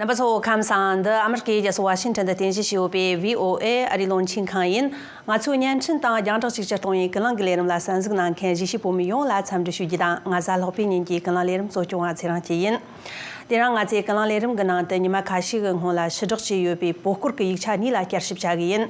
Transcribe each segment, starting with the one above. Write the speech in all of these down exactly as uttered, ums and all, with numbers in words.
རྣམ་པ་ཚོ་ཁམས་བཟང་། འདི་ཨ་མི་རི་ཀའི་རྒྱལ་ས་ཝ་ཤིང་ཊོན་དུ་རྟེན་གཞི་བྱས་ཡོད་པའི་བྷི་ཨོ་ཨེ་ཨ་རིའི་རླུང་འཕྲིན་ཁང་ཡིན། ང་ཚོའི་བརྙན་འཕྲིན་དང་རྒྱང་བསྒྲགས་ཅིག་ཅར་གཏོང་བའི་ཀུན་གླེང་གི་ལས་རིམ་ལ་གསན་གཟིགས་གནང་མཁན་གཞིས་བྱེས་བོད་མི་ཡོངས་ལ་འཚམས་འདྲི་ཞུ་རྒྱུ་དང་། ང་གཟའ་ལྷག་པའི་ཉིན་གྱི་ཀུན་གླེང་ལས་རིམ་གཙོ་སྐྱོང་བ་ཚེ་རིང་སྐྱིད་ཡིན། དེ་རིང་ང་ཚོས་ཀུན་གླེང་ལས་རིམ་གྱི་ནང་དུ་ཉི་མ་ཁ་ཤས་ཀྱི་སྔོན་ལ་ཕྱིར་བསྒྲགས་བྱས་ཡོད་པའི་བོད་སྐོར་གྱི་ཡིག་ཆ་གཉིས་ལ་བསྐྱར་ཞིབ་བྱ་གི་ཡིན།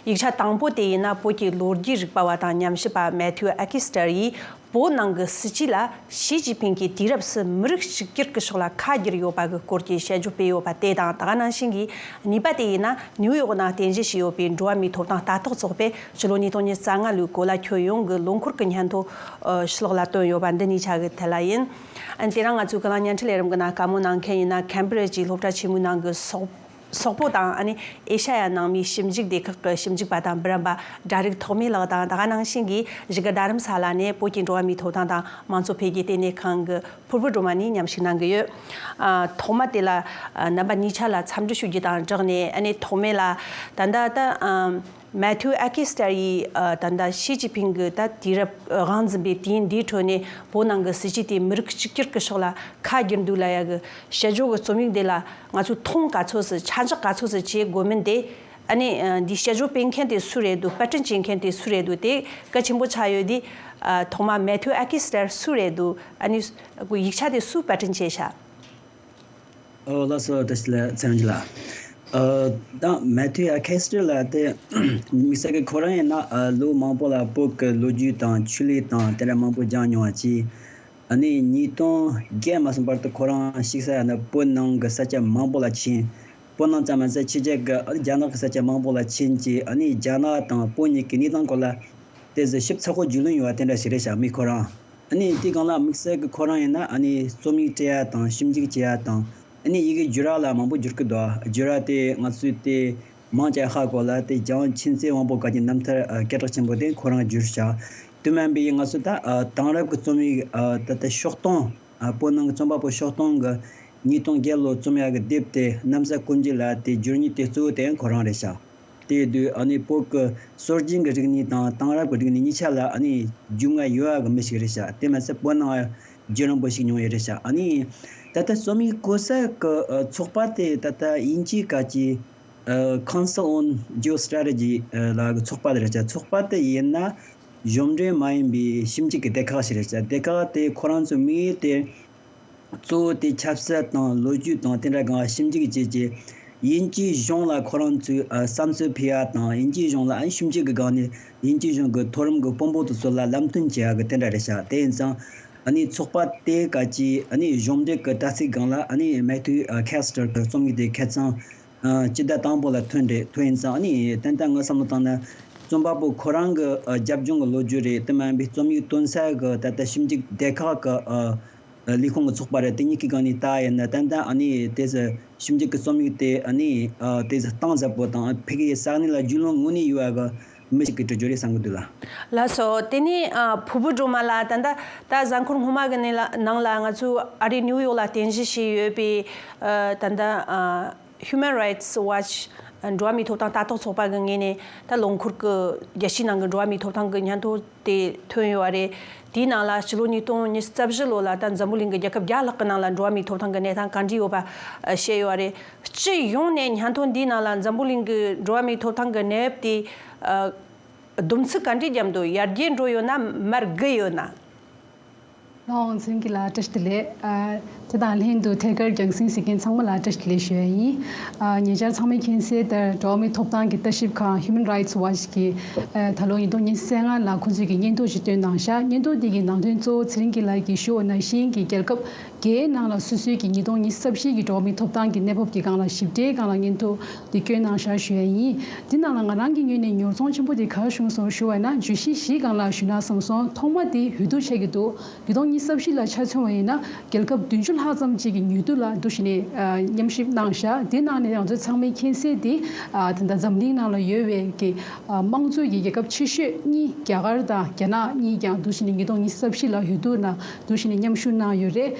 ཡིག་ཆ་དང་པོ་དེ་ཡིན་ན། བོད་ཀྱི་ལོ་རྒྱུས་རིག་པ་བ་དང་ཉམས་ཞིབ་པ་མེ་ཐིའུ་ཨེ་ཁི་སི་ཏྲེར་ཡིས། བོད་ནང་གི་སྲིད་བྱུས་ལ་ཞི་ཅིན་ཕིང་གིས་དུས་རབས་སུ་མི་རིགས་གཅིག་གྱུར་གྱི་ཕྱོགས་ལ་ཁ་བསྒྱུར་ཡོད་པ་གི་སྐོར་གྱི་དཔྱད་བརྗོད་སྤེལ་ཡོད་པ་དེ་དང་། ད་ག་ནང་བཞིན་གྱི་གཉིས་པ་དེ་ཡིན་ན། ནིའུ་ཡོག་ནང་རྟེན་གཞི་བྱས་ཡོད་པའི་འགྲོ་བ་མིའི་ཐོབ་ཐང་ལྟ་རྟོག་ཚོགས་པས་ཕྱི་ལོ་ཉིས་སྟོང་ཉི་ཤུ་རྩ་ལྔ་ལོའི་གོ་ལ་ཁྱོན་ཡོངས་ཀྱི་ལོ་འཁོར་གྱི་སྙན་ཐོ་ཨ་ཕྱི་ལོགས་ལ་བཏོན་ཡོད་པ་འདི་གཉིས་ཆ་གི་ཐད་ལ་ཡིན། ཨ་ནི་དེ་རིང་ང་ཚོའི་ཀུན་གླེང་བརྙན་འཕྲིན་ལས་རིམ་གྱི་ནང་བཀའ་མོལ་གནང་མཁན་ཡིན་ན། ཁེམ་བྷི་རི་ཇི་སློབ་གྲྭ་ཆེན་མོའི་ནང་གི་སོག་སོག་པོ་དང་། ཨ་ནི་ཨེ་ཤ་ཡ་ནང་མིའི་ཞིབ་འཇུག་སྡེ་ཁག་གི་ཞིབ་འཇུག་པ་དང་འབུམ་རམས་པ་སྒྲ་རིག་ཐོགས་མེད་ལགས་དང་། ད་ག་ནང་བཞིན་གྱི་བཞུགས་སྒར་རྡ་རམ་ས་ལ་ནས་བོད་ཀྱི་འགྲོ་བ་མིའི་ཐོབ་ཐང་དང་མང་གཙོ་འཕེལ་རྒྱས་ལྟེ་གནས་ཁང་གི་ཕུར་བུ་སྒྲོལ་མ་གཉིས་མཉམ་ཞུགས་གནང་གི་ཡོད། ཨ། ཐོག་མ་དེ་ལ། ཨ། རྣམ་པ་གཉིས་ཆ་ལ་འཚམས་འདྲི་ཞུ་རྒྱུ་དང་སྦྲགས་ནས། ཨ་ནི་ཐོག་མེད་ལ་ད་ལྟ་ད། ཨམ། མེ་ཐིའུ་ཨེ་ཁི་སི་ཏྲེར་ཡིས། ཨ། ད་ལྟ་ཞི་ཅིན་ཕིང་གི་ད་དུས་རབས་དབང་འཛིན་པའི་དུས་ཡུན་འདིའི་ཁྲོད་ནས་བོད་ནང་གི་སྲིད་བྱུས་དེ་མི་རིགས་གཅིག་གྱུར་གྱི་ཕྱོགས་ལ་ཁ་བསྒྱུར་འདུག་ལབ་ཡ་གི་དཔྱད་བརྗོད་ཀྱི་རྩོམ་ཡིག་འདི་ལ། ང་ཚོས་མཐོང་ག་ཚོད་ཙམ། ཆ་འཇོག་ག་ཚོད་ཙམ་བྱེད་དགོས་མིན་དེ། ཨ་ནི། ཨ། འདིའི་དཔྱད་བརྗོད་སྤེལ་མཁན་དེ་སུ་རེད་འདུག་པར་སྐྲུན་བྱེད་མཁན་དེ་སུ་རེད་འདུག་དེ་གལ་ཆེན་པོ་ཆགས་ཡོད་དེ། ཨ། ཐོག་མ་མེ་ཐིའུ་ཨེ་ཁི་སི་ཏྲེར་སུ་རེད་འདུག་ཨ་ནི་ཡིག་ཆ་དེ་སུས་པར་སྐྲུན་བྱས་ཤག་ཨོ། ལགས་སོ། བཀྲ་ཤིས་བདེ་ལེགས། ཚེ་རིང་ལགས། ཨ། ད་མེ་ཐིའུ་ཨེ་ཁི་སི་ཏྲེར་ལགས་དེ་དམིགས་བསལ་གྱི་ཁོ་རང་ཡིན་ན། ཨ། ལོ་མང་པོ་ལ་བོད་ཀྱི་ལོ་རྒྱུས་དང་ཆོས་ལུགས་དང་དེ་འདྲ་མང་པོ་སྦྱངས་མྱོང་བ་བྱས། ཨ་ནི་ཉིས་སྟོང་བརྒྱད་མ་སོན་བར་དུ་ཁོ་རང་ཞིག་ས་ཡ་ན་བོད་ནང་གི་ས་ཆ་མང་པོ་ལ་ཕྱིན། བོད་ནང་ཙམ་མ་ཟད་ཕྱི་རྒྱལ་གྱི། ཨ། རྒྱ་ནག་གི་ས་ཆ་མང་པོ་ལ་ཕྱིན་བྱས། ཨ་ནི་རྒྱ་ནག་དང་བོད་གཉིས་ཀྱི་གནས་སྟངས་སྐོར་ལ་དེ་ཚོ་ཞིབ་ཚགས་པོ་རྒྱུས་ལོན་ཡོད་པ་དེ་འདྲ་ཞིག་རེད་ཤག་མི་ཁོ་རང་། ཨ་ནི་དེའི་སྒང་ལ་དམིགས་བསལ་གྱི་ཁོ་རང་ཡིན་ན། ཨ་ནི་རྩོམ་ཡིག་བྲིས་ཡ་དང་ཞིབ་འཇུག་བྱེད་ཡ་དང་། ཨ་ནི་ཡི་གེ་བསྒྱུར་ཡ་ལ་མང་པོ་བསྒྱུར་གི་འདུག་བསྒྱུར་ཡ་དེ་ང་ཚོས་དེ་མང་ཆེ་ཧ་གོ་ལ། དེ་རྒྱལ་བ་ཆོས་མཛད་དབང་པོ་ག་གི་རྣམ་ཐར། ཨ། སྐད་གྲགས་ཆེན་པོ་དེ་ཁོ་རང་བསྒྱུར་ཤག་དེ་མིན་པའི་ང་ཚོ་ད། ཨ། དེང་རབས་ཀྱི་རྩོམ་ཡིག་ཨ། ད་ལྟ་ཤོག་སྟོང་། ཨ། བོད་ནང་གི་རྩོམ་པ་པོ་ཤོག་སྟོང་གི་ཉིས་སྟོང་བརྒྱད་ལོ་རྩོམ་ཡག་གི་དེབ་དེ་གནམ་ས་སྐུ་མཇལ་ལ་དེ་བསྒྱུར་མཁན་དེ་གཙོ་བོ་དེ་ཁོ་རང་རེད་ཤག་དེ་དུས་ཨ་ནི་བོད་ཀྱི་སྲོལ་རྒྱུན་གྱི་རིག་གནས་དང་དེང་རབས་ཀྱི་རིག་གནས་གཉིས་ཆ་ལ་ཨ་ནི་རྒྱུས་མངའ་ཡོད་ཡག་གི་མི་ཞིག་རེད་ཤག་དེ་མ་ཟད་བོད་ནང་རྒྱུན་རིང་པོ་ཞིག་མྱོང་ཡོད་རེད་ཤག་ཨ་ནི་ད་ལྟ་རྩོམ་ཡིག་བཀོད་ས་གི་ཨ། ཚོགས་པ་དེ་ད་ལྟ་དབྱིན་ཇིའི་སྐད་ཀྱི། ཨ། Council on Geostrategy ལ་གི་ཚོགས་པ་དེ་རེད་ཤག་ཚོགས་པ་དེ་ཡིན་ན་གཞུང་འབྲེལ་མ་ཡིན་པའི་ཞིབ་འཇུག་གི་སྡེ་ཁག་ཞིག་རེད་ཤག་སྡེ་ཁག་དེ་ཁོ་རང་ཚོའི་དམིགས་ཡུལ་དེ་གཙོ་བོ་དེ་ཆབ་སྲིད་དང་ལོ་རྒྱུས་དང་དེ་འདྲ་སྒང་ཞིབ་འཇུག་བྱས་རྗེས། དབྱིན་ཇིའི་གཞུང་ལ་ཁོ་རང་ཚོས། ཨ། བསམ་ཚུལ་ཕུལ་ཡ་དང་། དབྱིན་ཇིའི་གཞུང་ལ། ཨ། ཞིབ་འཇུག་གི་སྒང་ནས་དབྱིན་ཇིའི་གཞུང་གི་མཐོ་རིམ་གྱི་དཔོན་པོ་དེ་ཚོ་ལ་ལམ་སྟོན་བྱེད་ཡ་གི་དེ་འདྲ་རེད་ཤག་དེ་ཡིན་ཙང་། ཨ་ནི་ཚོགས་པ་དེ་ག་གི་ཨ་ནི་གཞུང་འབྲེལ་གྱི་དྲ་ཚིགས་སྒང་ལ་ཨ་ནི་མེ་ཐིའུ་ཨ་ཁེ་སི་ཏྲེར་གྱི་རྩོམ་ཡིག་དེ་ཁ་སང་། ཨ། སྤྱི་ཟླ་དང་པོ་ལ་ཐོན་རེད། ཐོན་ཡིན་ཙང་ཨ་ནི་ཏན་ཏན་ངས་བསམ་བློ་བཏང་ན་རྩོམ་པ་པོ་ཁོ་རང་གི། ཨ། རྒྱབ་ལྗོངས་ཀྱི་ལོ་རྒྱུས་རེད། དེ་མ་ཡིན་པའི་རྩོམ་ཡིག་བཏོན་ས་གི་ད་ལྟ་ཞིབ་འཇུག་སྡེ་ཁག་གི། ཨ། ལས་ཁུངས་ཀྱི་ཚོགས་པ་རེད། དེ་གཉིས་ཀྱི་སྒང་ནས་ལྟ་ཡིན་ན་ཏན་ཏན་ཨ་ནི་དེ་ཚོ་ཞིབ་འཇུག་གི་རྩོམ་ཡིག་དེ་ཨ་ནི། ཨ། དེ་ཚོ་གཏིང་ཟབ་པོ་དང་ཕ་གིའི་ས་གནས་ལ་རྒྱུས་ལོན་དངོས་གནས་ཡོད་ཡ་གི་མི་ཞིག་གིས་བྲི་རྒྱུ་རེད་བསམ་གྱི་འདུག་ལགས། ལགས་སོ། དེ་ནས། ཨ། ཕུར་བུ་སྒྲོལ་མ་ལགས། ད་ལྟ་ད་གཟའ་འཁོར་སྔོན་མ་གི་ནང་ལ་ནང་ལ་ང་ཚོའི་ཨ་རིའི་ནིའུ་ཡོག་ལ་རྟེན་གཞི་བྱས་ཡོད་པའི། ཨ། ད་ལྟ། ཨ། Human Rights Watch འགྲོ་བ་མིའི་ཐོབ་ཐང་ལྟ་རྟོག་ཚོགས་པ་གི་ངོས་ནས་ད་ལོ་འཁོར་གྱི་རྒྱལ་སྤྱིའི་ནང་གི་འགྲོ་བ་མིའི་ཐོབ་ཐང་གི་སྙན་ཐོ་དེ་ཐོན་ཡོད་པ་རེད། དེའི་ནང་ལ་ཕྱི་ལོ་ཉིས་སྟོང་ཉི་ཤུ་རྩ་བཞི་ལོ་ལ་ད་འཛམ་བུ་གླིང་གི་རྒྱལ་ཁབ་བརྒྱ་ལྷག་གི་ནང་ལ་འགྲོ་བ་མིའི་ཐོབ་ཐང་གི་གནས་སྟངས་ག་འདྲ་ཡོད་པ་བཤད་ཡོད་པ་རེད། སྤྱི་ཡོངས་ནས་སྙན་ཐོ་འདིའི་ནང་ལ་འཛམ་བུ་གླིང་གི་འགྲོ་བ་མིའི་ཐོབ་ཐང་གི་གནས་བབ་དེ། ཨ། སྡོམ་ཚིག་ག་འདྲས་བརྒྱབ་འདུག་ཡར་རྒྱས་འགྲོ་ཡོད་ན་མར་རྒུད་ཡོད་ན། ལགས་འོང་། ཚེ་རིང་སྐྱིད་ལགས་བཀྲ་ཤིས་བདེ་ལེགས། ཨ། དེ་དང་ལྷན་དུ་ཐད་ཀར་རྒྱང་སྲིང་གཟིགས་མཁན་ཚང་མ་ལ་བཀྲ་ཤིས་བདེ་ལེགས་ཞུ་ཡ་ཡིན། ཨ། ཉེ་ཆར་ཚང་མས་མཁྱེན་གསལ་ལྟར་འགྲོ་བ་མིའི་ཐོབ་ཐང་གི་ལྟ་ཞིབ་ཁང་Human Rights Watch གིས། ཨ། ད་ལོ་ཉིས་སྟོང་ཉི་ཤུ་རྩ་ལྔ་ལ་ཁོང་ཚོས་ཀྱི་སྙན་ཐོ་ཞིག་བཏོན་གནང་ཤག་སྙན་ཐོ་དེ་གི་ནང་དོན་གཙོ་བོ་ཚེ་རིང་སྐྱིད་ལགས་ཀྱིས་ཞུ་བ་ནང་བཞིན་གྱི་རྒྱལ་ཁབ་བརྒྱའི་ནང་ལ་སོ་སོའི་གི་ཉིས་སྟོང་ཉི་ཤུ་རྩ་བཞི་གི་འགྲོ་བ་མིའི་ཐོབ་ཐང་གི་གནས་བབ་ཀྱི་སྒང་ལ་ཞིབ་ཕྲའི་སྒང་ལ་སྙན་ཐོ་དེ་བསྐྱོན་གནང་ཤག་ཞུ་ཡ་ཡིན། འདི་ནང་ལ་ང་རང་གི་ངོས་ནས་ཉོ་ཚོང་ཆེན་པོ་དེ་ག་བྱུང་སོང་ཞུ་བ་ན་བརྗོད་གཞི་བཞིའི་སྒང་ལ་ཞུས་ན་བསམ་སོང་། ཐོག་མ་དེ་འོས་བསྡུ་བྱེད་ཀྱི་འདུག་ཉིས་སྟོང་ཉི་ཤུ་རྩ་བཞི་ལ་ཆ་མཚོན་པ་ཡིན་ན་རྒྱལ་ཁབ་བདུན་ཅུ་ལྷག་ཙམ་ཅིག་གི་འོས་བསྡུ་ལ་འདུག་བྱས་ནས་མཉམ་ཞིབ་གནང་ཤག་དེ་ནང་ནས་ང་ཚོ་ཚང་མས་མཁྱེན་གསལ་དེ། ད་ལྟ་འཛམ་གླིང་ནང་ལ་ཡོད་པའི་གི་དམངས་གཙོའི་གི་རྒྱལ་ཁབ་ཆེ་ཤོས་གཉིས་རྒྱ་གར་དང་རྒྱ་ནག་གཉིས་ཀྱང་འདུག་བྱས་ནས་ཉིས་སྟོང་ཉི་ཤུ་རྩ་བཞི་ལ་འོས་བསྡུ་ནང་འདུག་བྱས་ནས་མཉམ་ཞུགས་གནང་ཡོད་རེད།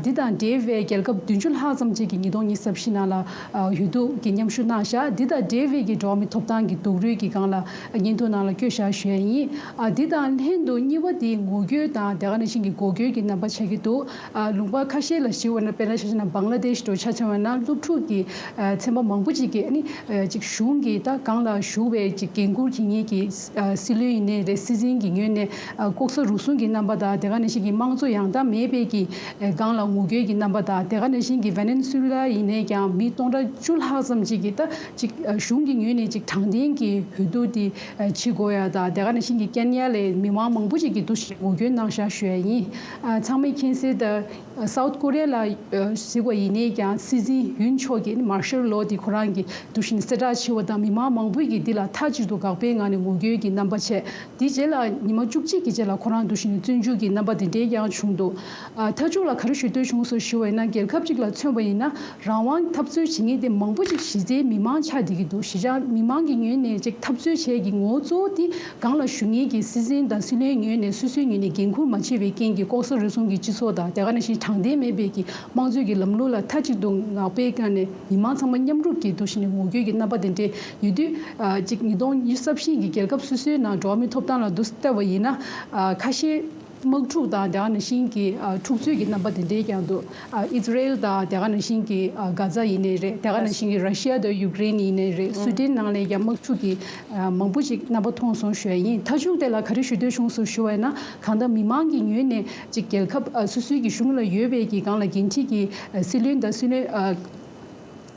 འདི་དང་འབྲེལ་བའི་རྒྱལ་ཁབ་བདུན་ཅུ་ལྷག་ཙམ་ཅིག་གིས་ཉིས་སྟོང་ཉི་ཤུ་རྩ་བཞི་ནང་ལ་འོས་བསྡུ་གི་མཉམ་ཞུགས་གནང་ཤག་འདི་དང་འབྲེལ་བའི་གི་འགྲོ་བ་མིའི་ཐོབ་ཐང་གི་སྡུག་རུས་ཀྱི་སྒང་ལ་སྙན་ཐོ་ནང་ལ་བཀོད་བཞག་ཞུ་ཡ་ཡིན། འདི་དང་ལྷན་དུ་གཉིས་པ་དེ་ངོ་རྒོལ་དང་དེ་ག་ནང་བཞིན་གྱི་འགོག་ སྐྱོད་ཀྱི་རྣམ་པ་ཆགས་ཀྱི་འདུག་ཨ། ལུང་པ་ཁ་ཤས་ལ་གཞིགས་པ་ན། དཔེར་ན་ཆ་བཞག་ན་བང་ལ་དེཤ་འདྲ་ཆ་བཞག་པ་ན། སློབ་ཕྲུག་གི་ཨ། ཚན་པ་མང་པོ་ཅིག་གིས་ཨ་ནི་ཨ། ཅིག་གཞུང་གི་ད་སྒང་ལ་ཞུགས་པའི་ཅིག་འགན་འཁུར་བྱེད་མཁན་གྱི་ཨ། སྲིད་བློན་ཡིན་ནའི་རེད། སྲིད་འཛིན་གྱི་ངོས་ནས་ཨ། ལྐོག་ཟ་རུལ་སུངས་ཀྱི་རྣམ་པ་དང་། དེ་ག་ནང་བཞིན་གྱི་དམངས་གཙོ་ཡང་དག་མེད་པའི་གི་ཨ། སྒང་ལ་ངོ་རྒོལ་གྱི་རྣམ་པ་དང་། དེ་ག་ནང་བཞིན་གྱི་ཝེ་ནེ་ཛུ་ཝེ་ལ་ཡིན་ནའི་ཀྱང་མི་སྟོང་ཕྲག་བཅུ་ལྷག་ཙམ་ཅིག་གིས་ད་ཅིག་ཨ། གཞུང་གི་ངོས་ནས་ཅིག་དྲང་བདེན་གྱི་འོས་བསྡུ་དེ་ཨ། བྱེད་དགོས་ཡ་དང་། དེ་ག་ནང་བཞིན་གྱི་ཀན་ཡ་ལའི་མི་མང་མང་པོ་ཅིག་གིས་འདུ་ཞིག་ངོ་རྒོལ་གནང་བཞག་ཞུ་ཡ་ཡིན། ཨ། ཚང་མས་མཁྱེན་གསལ་ལྟར། སའུ་ཐི་ཀོ་རི་ཡ་ལ་ཨ། གཟིགས་པ་ཡིན་ནའི་ཀྱང་སྲིད་འཛིན་ཡུན་མཆོག་གིས་མར་ཤལ་ལོ་དེ་ཁོ་རང་གིས་འདུ་ཤིན་གསལ་བསྒྲགས་བྱས་པ་དང་། མི་མང་མང་པོས་ཀྱིས་འདི་ལ་མཐའ་གཅིག་ཏུ་དགག་པའི་ངང་ནས་ངོ་རྒོལ་གྱི་རྣམ་པ་བྱས། དེའི་རྗེས་ལ་ཉི་མ་བཅུ་གཅིག་གི་རྗེས་ལ་ཁོ་རང་འདུ་ཤིན་བཙོན་འཇུག་གི་རྣམ་པ་དེ་འདྲའི་ཀྱང་བྱུང་འདུག་ཨ། མཐའ་མཇུག་ལ་ག་རེ་ཞུ་འདོད་བྱུང་སོང་ཞུ་བ་ཡིན་ན། རྒྱལ་ཁབ་ཅིག་ལ་མཚོན་པ་ཡིན་ན། རང་དབང་འཐབ་རྩོད་བྱེད་མཁན་དེ་མང་པོ་ཅིག་གཞི་རྩའི་མི་མང་ཆགས་བསྡད་ཀྱི་འདུག་གཞིས་ཆགས་མི་མང་གི་ངོས་ནས་ཅིག་འཐབ་རྩོད་བྱེད་ཀྱི་ངོ་བོ་གཙོ་བོ་དེ། སྒང་ལ་བཞུགས་མཁན་གྱི་སྲིད་འཛིན་དང་སྲིད་བློན་ངོས་ནས་སོ་སོའི་ངོས་ནས་འགན་འཁུར་མ་བྱས་པའི་རྐྱེན་གྱིས་ལྐོག་ཟ་རུལ་སུངས་ཀྱི་སྤྱི་ཚོགས་དང་། དེ་ག་ནང་བཞིན་དྲང་བདེན་མེད་པའི་གི་དམངས་གཙོའི་གི་ལམ་ལུགས་ལ་མཐའ་གཅིག་ཏུ་དགག་པའི་སྒང་ནས་མི་མང་ཚང་མ་མཉམ་རུབ་ཀྱིས་འདུ་ཤིན་ངོ་རྒོལ་གྱི་རྣམ་པ་དེ་འདྲ་ཡོད་དུས། ཨ། ཅིག་ཉིས་སྟོང་ཉི་ཤུ་རྩ་བཞི་གི་རྒྱལ་ཁབ་སོ་སོའི་ནང་འགྲོ་བ་མིའི་ཐོབ་ཐང་ལ་འདུ་བལྟ་བ་ཡིན་ན། ཨ། ཁ་ཤས་དམག་འཁྲུག་དང་དེ་ག་ནང་བཞིན་གྱི་ཨ། འཁྲུག་རྩོད་ཀྱི་རྣམ་པ་དེ་འདྲའི་ཀྱང་འདུག་ཨ། ཨི་ཛི་རེལ་དང་དེ་ག་ནང་བཞིན་གྱི་ཨ། གྷ་ཛ་ཡིན་ནའི་རེད། དེ་ག་ནང་བཞིན་གྱི་ར་ཤི་ཡ་དང་ཡུཀ་རེན་ཡིན་ནའི་རེད། སུའུ་ཏན་ནང་ལ་ཀྱང་དམག་འཁྲུག་གི་ཨ། མང་པོ་ཅིག་རྣམ་པ་མཐོང་སོང་ཞུ་ཡ་ཡིན། མཐའ་མཇུག་དེ་ལ་ག་རེ་ཞུ་འདོད་བྱུང་སོང་ཞུ་བ་ཡིན་ན། གང་ལྟར་མི་མང་གི་ངོས་ནས་ཅིག་རྒྱལ་ཁབ་ཨ། སོ་སོའི་གི་གཞུང་ལ་ཡོད་པའི་གི་སྒང་ལ་འགན་འཁྲི་གི་ཨ། སྲིད་བློན་དང་སྲིད་བློན་ཨ།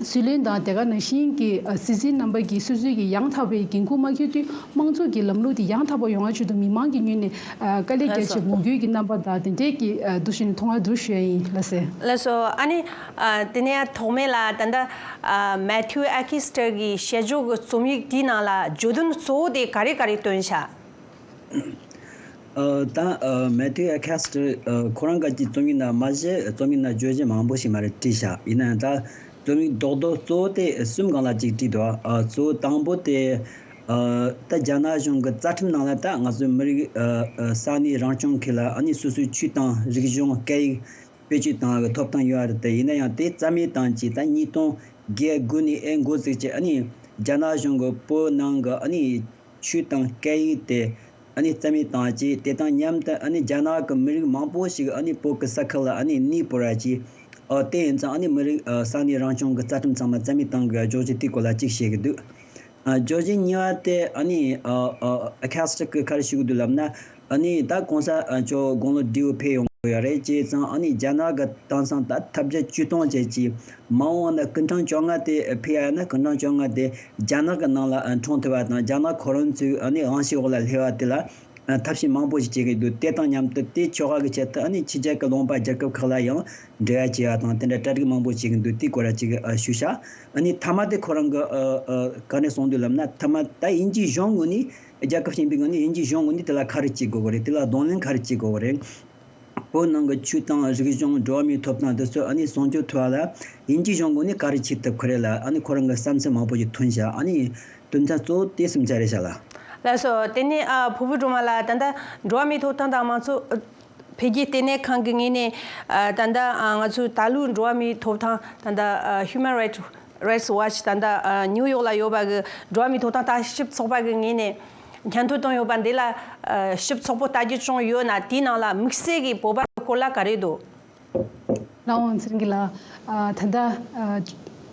སྲིད་བློན་དང་དེ་ག་ནང་བཞིན་གྱི་ཨ། སྲིད་འཛིན་རྣམ་པ་གིས་སོ་སོའི་གི་ཡང་དག་པའི་འགན་ཁུར་མ་འཁྱེར་དུས། དམངས་གཙོ་གི་ལམ་ལུགས་དེ་ཡང་དག་པ་ཡོང་བ་ཆེད་དུ་མི་མང་གི་ངོས་ནས་ཨ། དཀའ་ལས་རྒྱག་ལགས་སོ། ཆེད་ངོ་རྒོལ་གྱི་རྣམ་པ་དང་དེ་འདྲས་ཀྱི་ཨ། འདུ་ཤིན་མཐོང་བ་འདུག་ཞུ་ཡ་ཡིན། ལགས་སེ། ལགས་སོ། ཨ་ནི་ཨ། དེ་ནས་ཐོག་མེད་ལ་ད་ལྟ་ཨ། མེ་ཐིའུ་ཨེ་ཁི་སི་ཏར་གྱི་དཔྱད་བརྗོད་ཀྱི་རྩོམ་ཡིག་དེའི་ནང་ལ་བརྗོད་དོན་གཙོ་བོ་དེ་ག་རེ་ག་རེ་བཏོན་བཞག་ཨ། ད་ཨ། མེ་ཐིའུ་ཨེ་ཁི་སི་ཏར་ཨ། ཁོ་རང་ག་ཅིག་རྩོམ་ཡིག་ནང་མ་གཞི་རྩོམ་ཡིག་ནང་བརྗོད་གཞི་མང་པོ་ཞིག་མ་རེད་བྲིས་བཞག་ཡིན་ན་ཡང་ད་རྩོམ་ཡིག་རྡོག་རྡོག་གཙོ་བོ་དེ་གསུམ་སྒང་ལ་ཅིག་བྲིས་འདུག་ཨ། གཙོ་བོ་དང་པོ་དེ་ཨ། ད་རྒྱ་ནག་གཞུང་གི་རྩ་ཁྲིམས་ནང་ལ་ད་ང་ཚོའི་མི་རིགས་ཨ། ས་གནས་རང་སྐྱོང་ཁུལ་ལ་ཨ་ནི་སོ་སོའི་ཆོས་དང་རིག་གཞུང་སྐད་ཡིག་བེད་སྤྱོད་གཏང་བའི་ཐོབ་ཐང་ཡོད་རེད་དེ། ཡིན་ན་ཡང་དེ་རྩ་མེད་བཏང་བྱས་ད་ཉིས་སྟོང་བརྒྱད་དགུ་ནས་ཨེ་འགོ་བཙུགས་བྱས་ཨ་ནི་རྒྱ་ནག་གཞུང་གི་བོད་ནང་གི་ཨ་ནི་ཆོས་དང་སྐད་ཡིག་དེ་ཨ་ནི་རྩ་མེད་བཏང་བྱས། དེ་དང་མཉམ་དུ་ཨ་ནི་རྒྱ་ནག་གི་མི་རིགས་མང་པོ་ཞིག་ཨ་ནི་བོད་ཀྱི་ས་ཁུལ་ལ་ཨ་ནི་གནས་སྤོར་བ་བྱས། ཨ། དེ་ཡིན་ཙང་ཨ་ནི་མི་རིགས་ཨ། ས་གནས་རང་སྐྱོང་གི་རྩ་ཁྲིམས་ཚང་མ་རྩ་མེད་བཏང་དགོས་བརྗོད་གཞི་དེའི་སྐོར་ལ་གཅིག་བཤད་ཀྱི་འདུག་ཨ། བརྗོད་གཞི་གཉིས་པ་དེ་ཨ་ནི་ཨ། ཨ། ཨེ་ཁི་སི་ཏར་གིས་ག་རེ་ཞུ་གི་འདུག་ལབ་ན། ཨ་ནི་ད་གོང་ས་མཆོག་དགུང་ལོ་བགྲེས་པོ་ཕེབས་ཡོང་གི་ཡོད་རེད། བྱས་ཙང་ཨ་ནི་རྒྱ་ནག་གི་དེང་སང་ད་ཐབས་བརྒྱ་ཇུས་སྟོང་བྱས་ཀྱི་མ་འོངས་ན་སྐུ་ཕྲེང་བཅོ་ལྔ་དེ་ཕེབས་ཡ་ན་སྐུ་ཕྲེང་བཅོ་ལྔ་དེ་རྒྱ་ནག་གི་ནང་ལ་ཨ། འཁྲུངས་ཐུབ་པ་དང་རྒྱ་ནག་ཁོ་རང་ཚོའི་ཨ་ནི་དབང་ཤེད་འོག་ལ་སླེབས་པ་དེ་ལ། ཨ། ཐབས་ཤེས་མང་པོ་ཞིག་བྱེད་ཀྱི་འདུག་དེ་དང་མཉམ་དུ་དེ་ཆོ་ག་གི་ཆེད་དུ་ཨ་ནི་ཕྱི་རྒྱལ་གྱི་ལུང་པ་རྒྱལ་ཁབ་ཁག་ལ་ཡང་འབྲེལ་བ་བྱེད་ཡ་དང་དེ་འདྲ་གྲ་སྒྲིག་མང་པོ་བྱེད་ཀྱི་འདུག་དེའི་སྐོར་ལ་ཅིག་ཨ། ཞུས་ཤག་ཨ་ནི་མཐའ་མ་དེ་ཁོ་རང་གིས་ཨ། ཨ། ག་ནས་གསུངས་འདུག་ལབ་ན། མཐའ་མ་ད་དབྱིན་ཇིའི་གཞུང་ངོས་ནས་རྒྱལ་ཁབ་གཞན་པའི་ངོས་ནས་དབྱིན་ཇིའི་གཞུང་ངོས་ནས་དེ་ལ་ག་རེ་བྱེད་དགོས་ཀྱི་རེད། དེ་ལ་གདོང་ལེན་ག་རེ་བྱེད་དགོས་ཀྱི་རེད། བོད་ནང་གི་ཆོས་དང་རིག་གཞུང་འགྲོ་བ་མིའི་ཐོབ་ཐང་དེ་ཚོ་ཨ་ནི་སྲུང་སྐྱོབ་ཐུབ་པ་ལ་དབྱིན་ཇིའི་གཞུང་ངོས་ནས་ག་རེ་བྱེད་ཐུབ་ཀྱི་རེད་ལ། ཨ་ནི་ཁོ་རང་གི་བསམ་ཚུལ་མང་པོ་ཞིག་ཐོན་ཤག་ཨ་ནི་དོན་ཚན་གཙོ་བོ་དེ་གསུམ་ཆ་རེད་ཤག་ལགས། ལགས་སོ། དེ་ནས་ཨ། ཕུར་བུ་སྒྲོལ་མ་ལགས། ད་ལྟ་འགྲོ་བ་མིའི་ཐོབ་ཐང་དང་དམངས་གཙོ་འཕེལ་རྒྱས་ལྟེ་གནས་ཁང་གི་ངོས་ནས་ཨ། ད་ལྟ་ཨ། ང་ཚོའི་ད་ལོའི་འགྲོ་བ་མིའི་ཐོབ་ཐང་། ད་ལྟ་ཨ། Human Rights Rights Watch ད་ལྟ་ཨ། ནིའུ་ཡོག་ལ་ཡོད་པ་གི་འགྲོ་བ་མིའི་ཐོབ་ཐང་ལྟ་ཞིབ་ཚོགས་པ་གི་ངོས་ནས་སྙན་ཐོ་བཏང་ཡོད་པ་འདི་ལ་ཨ། ཞིབ་ཚགས་པོ་ལྟ་རྒྱུ་བྱུང་ཡོད་ན། དེའི་ནང་ལ་དམིགས་བསལ་གྱི་བོད་པ་གི་སྐོར་ལ་ག་རེ་འདུག་ལགས་དབང་ཚེ་རིང་ལགས། ཨ། ད་ལྟ་ཨ།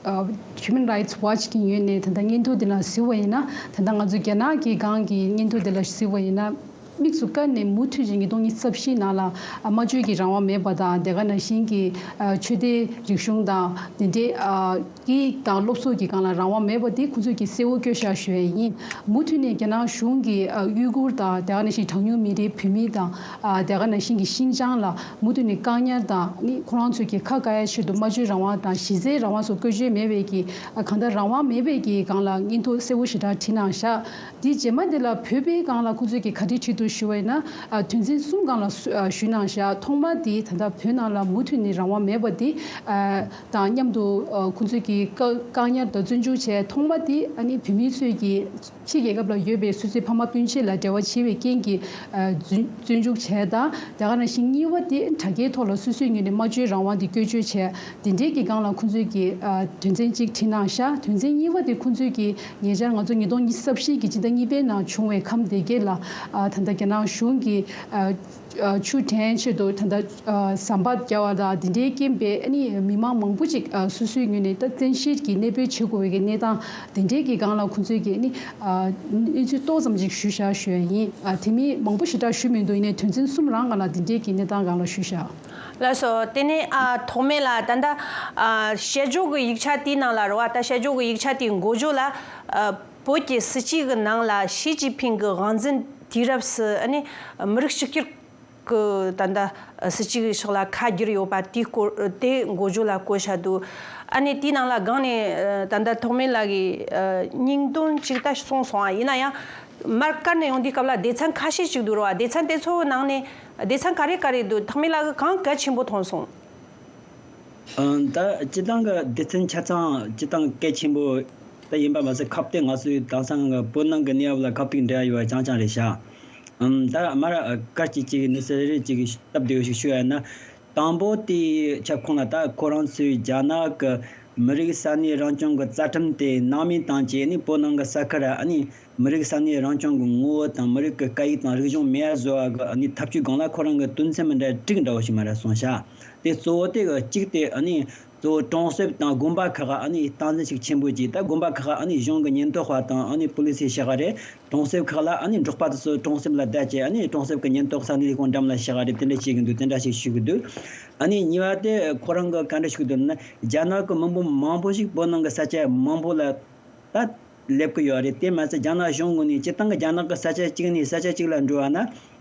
ཨ། Human Rights Watch གི་ངོས་ནས་ད་ལྟ་སྙན་ཐོ་འདི་ལ་གཟིགས་པ་ཡིན་ན། ད་ལྟ་ང་ཚོ་རྒྱ་ནག་གི་སྒང་གི་སྙན་ཐོ་འདི་ལ་གཟིགས་པ་ཡིན་ན། དམིགས་སུ་བཀར་ནས་མུ་མཐུད་ཀྱིས་ཉིས་སྟོང་ཉི་ཤུ་རྩ་བཞིའི་ནང་ལ་ཨ། སྨྲ་བརྗོད་ཀྱི་རང་དབང་མེད་པ་དང་། དེ་ག་ནང་བཞིན་གྱི་ཨ། ཆོས་དད་རིག་གཞུང་དང་དེ་འདྲའི་ཨ། སྐད་ཡིག་དང་སློབ་གསོ་གི་སྒང་ལ་རང་དབང་མེད་པ་དེ་ཁོང་ཚོས་ཀྱིས་གསལ་བོ་བཀོད་བཞག་ཞུ་ཡས་ཡིན། མུ་མཐུད་ནས་རྒྱ་ནག་གཞུང་གིས་ཨ། ཡུ་གུར་དང་། དེ་ག་ནང་བཞིན་གྲངས་ཉུང་མི་རིགས་བོད་མི་དང་། ཨ། དེ་ག་ནང་བཞིན་གྱི་ཤིན་ཅང་ལ་མུ་མཐུད་ནས་བཀག་ཉར་དང་། ནི་ཁོ་རང་ཚོས་ཀྱི་ཁ་བཀག་ཡ་ཆེད་དུ་སྨྲ་བརྗོད་རང་དབང་དང་གཞི་རྩའི་རང་དབང་སོགས་བཀོལ་སྤྱོད་མེད་པའི་གི་ཨ། གང་ལྟར་རང་དབང་མེད་པའི་གི་སྒང་ལ་སྙན་ཐོ་གསལ་བོ་ཞེ་དྲག་བྲིས་གནང་བཞག་དེ་རྗེས་མ་དེ་ལ་བོད་པའི་སྒང་ལ་ཁོང་ཚོས་ཀྱིས་ག་རེ་བྲིས་འདུག་ཞུ་བ་ཡིན་ན། ཨ། དོན་ཚན་གསུམ་སྒང་ལ་སུ། ཨ། ཞུས་གནང་བཞག་ཐོག་མ་དེ་ད་ལྟ་བོད་ནང་ལ་མུ་མཐུད་ནས་རང་དབང་མེད་པ་དེ། ཨ། དང་མཉམ་དུ། ཨ། ཁོང་ཚོས་ཀྱིས་བཀག་བཀག་ཉར་དང་བཙོན་འཇུག་བྱས། ཐོག་མ་དེ་ཨ་ནི་བོད་མི་ཚོས་ཀྱིས་ཕྱི་རྒྱལ་ཁབ་ལ་ཡོད་པའི་སོ་སོའི་ཕ་མ་སྤུན་མཆེད་ལ་འབྲེལ་བ་བྱེད་པའི་རྐྱེན་གྱིས། ཨ། བཙོན་བཙོན་འཇུག་བྱས་དང་། དེ་ག་ནང་བཞིན་གཉིས་པ་དེ་དྲ་རྒྱའི་ཐོག་ལ་སོ་སོའི་ངོས་ནས་སྨྲ་བརྗོད་རང་དབང་དེ་བཀོལ་སྤྱོད་བྱས། དེ་འདྲའི་གི་སྒང་ལ་ཁོང་ཚོས་ཀྱིས། ཨ། དོན་ཚན་གཅིག་བྲིས་གནང་བཞག་དོན་ཚན་གཉིས་པ་དེ་ཁོང་ཚོས་ཀྱིས་ཉེ་ཆར་ང་ཚོ་ཉིས་སྟོང་ཉི་ཤུ་རྩ་བཞི་གི་སྤྱི་ཟླ་གཉིས་པའི་ནང་བྱུང་བའི་ཁམས་བདེ་སྐྱིད་ལ། ཨ། ད་ལྟ་ རྒྱ་ནག་གཞུང་གིས་ཨ་ཨ་ཆུ་འདྲེན་ཆེད་དུ་ད་ལྟ་ཨ་ཟམ་པ་རྒྱག་པ་དང་དེ་འདྲའི་རྐྱེན་པས་ཨ་ནི་མི་མང་མང་པོ་ཅིག་ཨ་སོ་སོའི་ངོས་ནས་ད་བཙན་ཤེད་ཀྱིས་གནས་སྤོས་བྱེད་དགོས་པའི་གནས་སྟངས་དེ་འདྲའི་གི་སྒང་ལ་ཁོང་ཚོས་ཀྱིས་ཨ་ནི་ཨ་གནས་ཚུལ་ཏོག་ཙམ་ཅིག་ཞུས་བཞག་ཞུ་ཡ་ཡིན། ཨ་དེ་མིན་མང་པོ་ཞེ་དྲག་ཞུས་མི་འདུག་ཡིན་ནའི་དོན་ཚན་གསུམ་རང་སྒང་ལ་དེ་འདྲའི་གི་གནས་སྟངས་སྒང་ལ་ཞུས་བཞག་ལགས་སོ། དེ་ནས་ཨ་ཐོག་མེད་ལ་ད་ལྟ་ཨ་བཤད་སྦྱོར་གྱི་ཡིག་ཆ་དེའི་ནང་ལ་རེད་བ། ད་བཤད་སྦྱོར་གྱི་ཡིག་ཆ་དེའི་འགོ་བརྗོད་ལ་ཨ་བོད་ཀྱི་སྲིད་སྤྱི་གི་ནང་ལ་ཞི་ཅིན་ཕིང་གི་དབང་འཛིན་དུས་རབས་སུ་ཨ་ནི་མི་རིགས་གཅིག་གྱུར་གྱི་ད་ལྟ་སྲིད་སྤྱི་གི་ཕྱོགས་ལ་ཁ་བསྒྱུར་ཡོད་པ་དེའི་སྐོར་དེ་འགོ་བརྗོད་ལ་བཀོད་བཞག་འདུག་ཨ་ནི་དེའི་ནང་ལ་སྒང་ནས་ད་ལྟ་ཐོག་མེད་ལགས་ཀྱིས་ཨ་སྙིང་དོན་གཅིག་ལྟ་གསུངས་སོང་། ཨ་ཡིན་ན་ཡང་མར་བཀར་ནས་ཡོང་དུས་སྐབས་ལ་སྡེ་ཚན་ཁ་ཤས་ཅིག་འདུག་རེད་བ། སྡེ་ཚན་དེ་ཚོའི་ནང་ནས། སྡེ་ཚན་ག་རེ་ག་རེ་འདུག་ཐོག་མེད་ལགས་ཀྱིས་གང་གལ་ཆེན་པོ་མཐོང་སོང་། ཨ་ད་སྤྱི་བཏང་གི་སྡེ་ཚན་ཆ་ཚང་སྤྱི་བཏང་གལ་ཆེན་པོ་ད་ཡིན་པ་མ་ཟད། ཁ་གཏད་ང་ཚོའི་དེང་སང་གི་བོད་ནང་གི་གནས་བབ་ལ་ཁ་གཏད་འབྲེལ་བ་ཡོད་པ་རྐྱང་རྐྱང་རེད་ཤག་ཨམ་ད་མར་གལ་ཆེ་གཅིག་གི་གནས་ཚུལ་རེ་རེ་གཅིག་གི་སྟབས་བདེ་བོ་ཞིག་ཞུ་ཡ་ཡིན་ན། དང་པོ་དེའི་ཁྱབ་ཁོངས་ལ་ད་ཁོ་རང་ཚོའི་རྒྱ་ནག་གི་མི་རིགས་ས་གནས་རང་སྐྱོང་གི་རྩ་ཁྲིམས་དེ་སྣང་མེད་བཏང་བྱས་ནས་བོད་ནང་གི་ས་ཁུལ་ཨ་ནི། མི་རིགས་ས་གནས་རང་སྐྱོང་གི་ངོ་བོ་དང་། མི་རིགས་ཀྱི་སྐད་ཡིག་དང་རིག་གཞུང་མེད་པ་བཟོ་བ་གི་ཨ་ནི་ཐབས་ཇུས་སྒང་ལ་ཁོ་རང་གི་དོན་ཚན་མི་འདྲ་དྲུག་འདྲ་བོ་ཞིག་མར་གསུངས་ཤག་དེ་གཙོ་བོ་དེ་གི་གཅིག་དེ་ཨ་ནི་གཙོ་བོ་གྲོང་གསེབ་དང་དགོན་པ་ཁག་ཨ་ནི་སྟངས་འཛིན་ཞིག་ཆེན་པོ་གྱིས། ད་དགོན་པ་ཁག་ཨ་ནི་གཞུང་གི་ཉེན་རྟོག་པ་དང་ཨ་ནི་པུ་ལི་སི་ཞིག་རེད། གྲོང་གསེབ་ཁག་ལ་ཨ་ནི་འབྲོག་པ་དེ་ཚོ་གྲོང་གསེབ་ལ་བསྡད་བྱས་ཨ་ནི་གྲོང་གསེབ་ཀྱི་ཉེན་རྟོག་ས་གནས་ལས་ཁུངས་འགྲམ་ལ་ཞིག་རེད། དེ་འདྲ་བྱེད་ཀྱི་འདུག་དེ་འདྲ་ཞིག་ཞུ་གི་འདུག་ཨ་ནི་གཉིས་པ་དེ་ཁོ་རང་གི་ག་འདྲ་ཞུ་གི་འདུག་ན། རྒྱ་ནག་གི་མི་འབོར་མང་པོ་ཞིག་བོད་ནང་གི་ས་ཆ་མང་པོ་ལ་ད་སླེབས་ཀྱི་ཡོད་རེད། དེ་མ་ཟད་རྒྱ་ནག་གཞུང་ངོས་ནས་སྤྱིར་བཏང་གི་རྒྱ་ནག་གི་ས་ཆ་གཅིག་ནས་ས་ཆ་གཅིག་ལ་འགྲོ་བ་ན།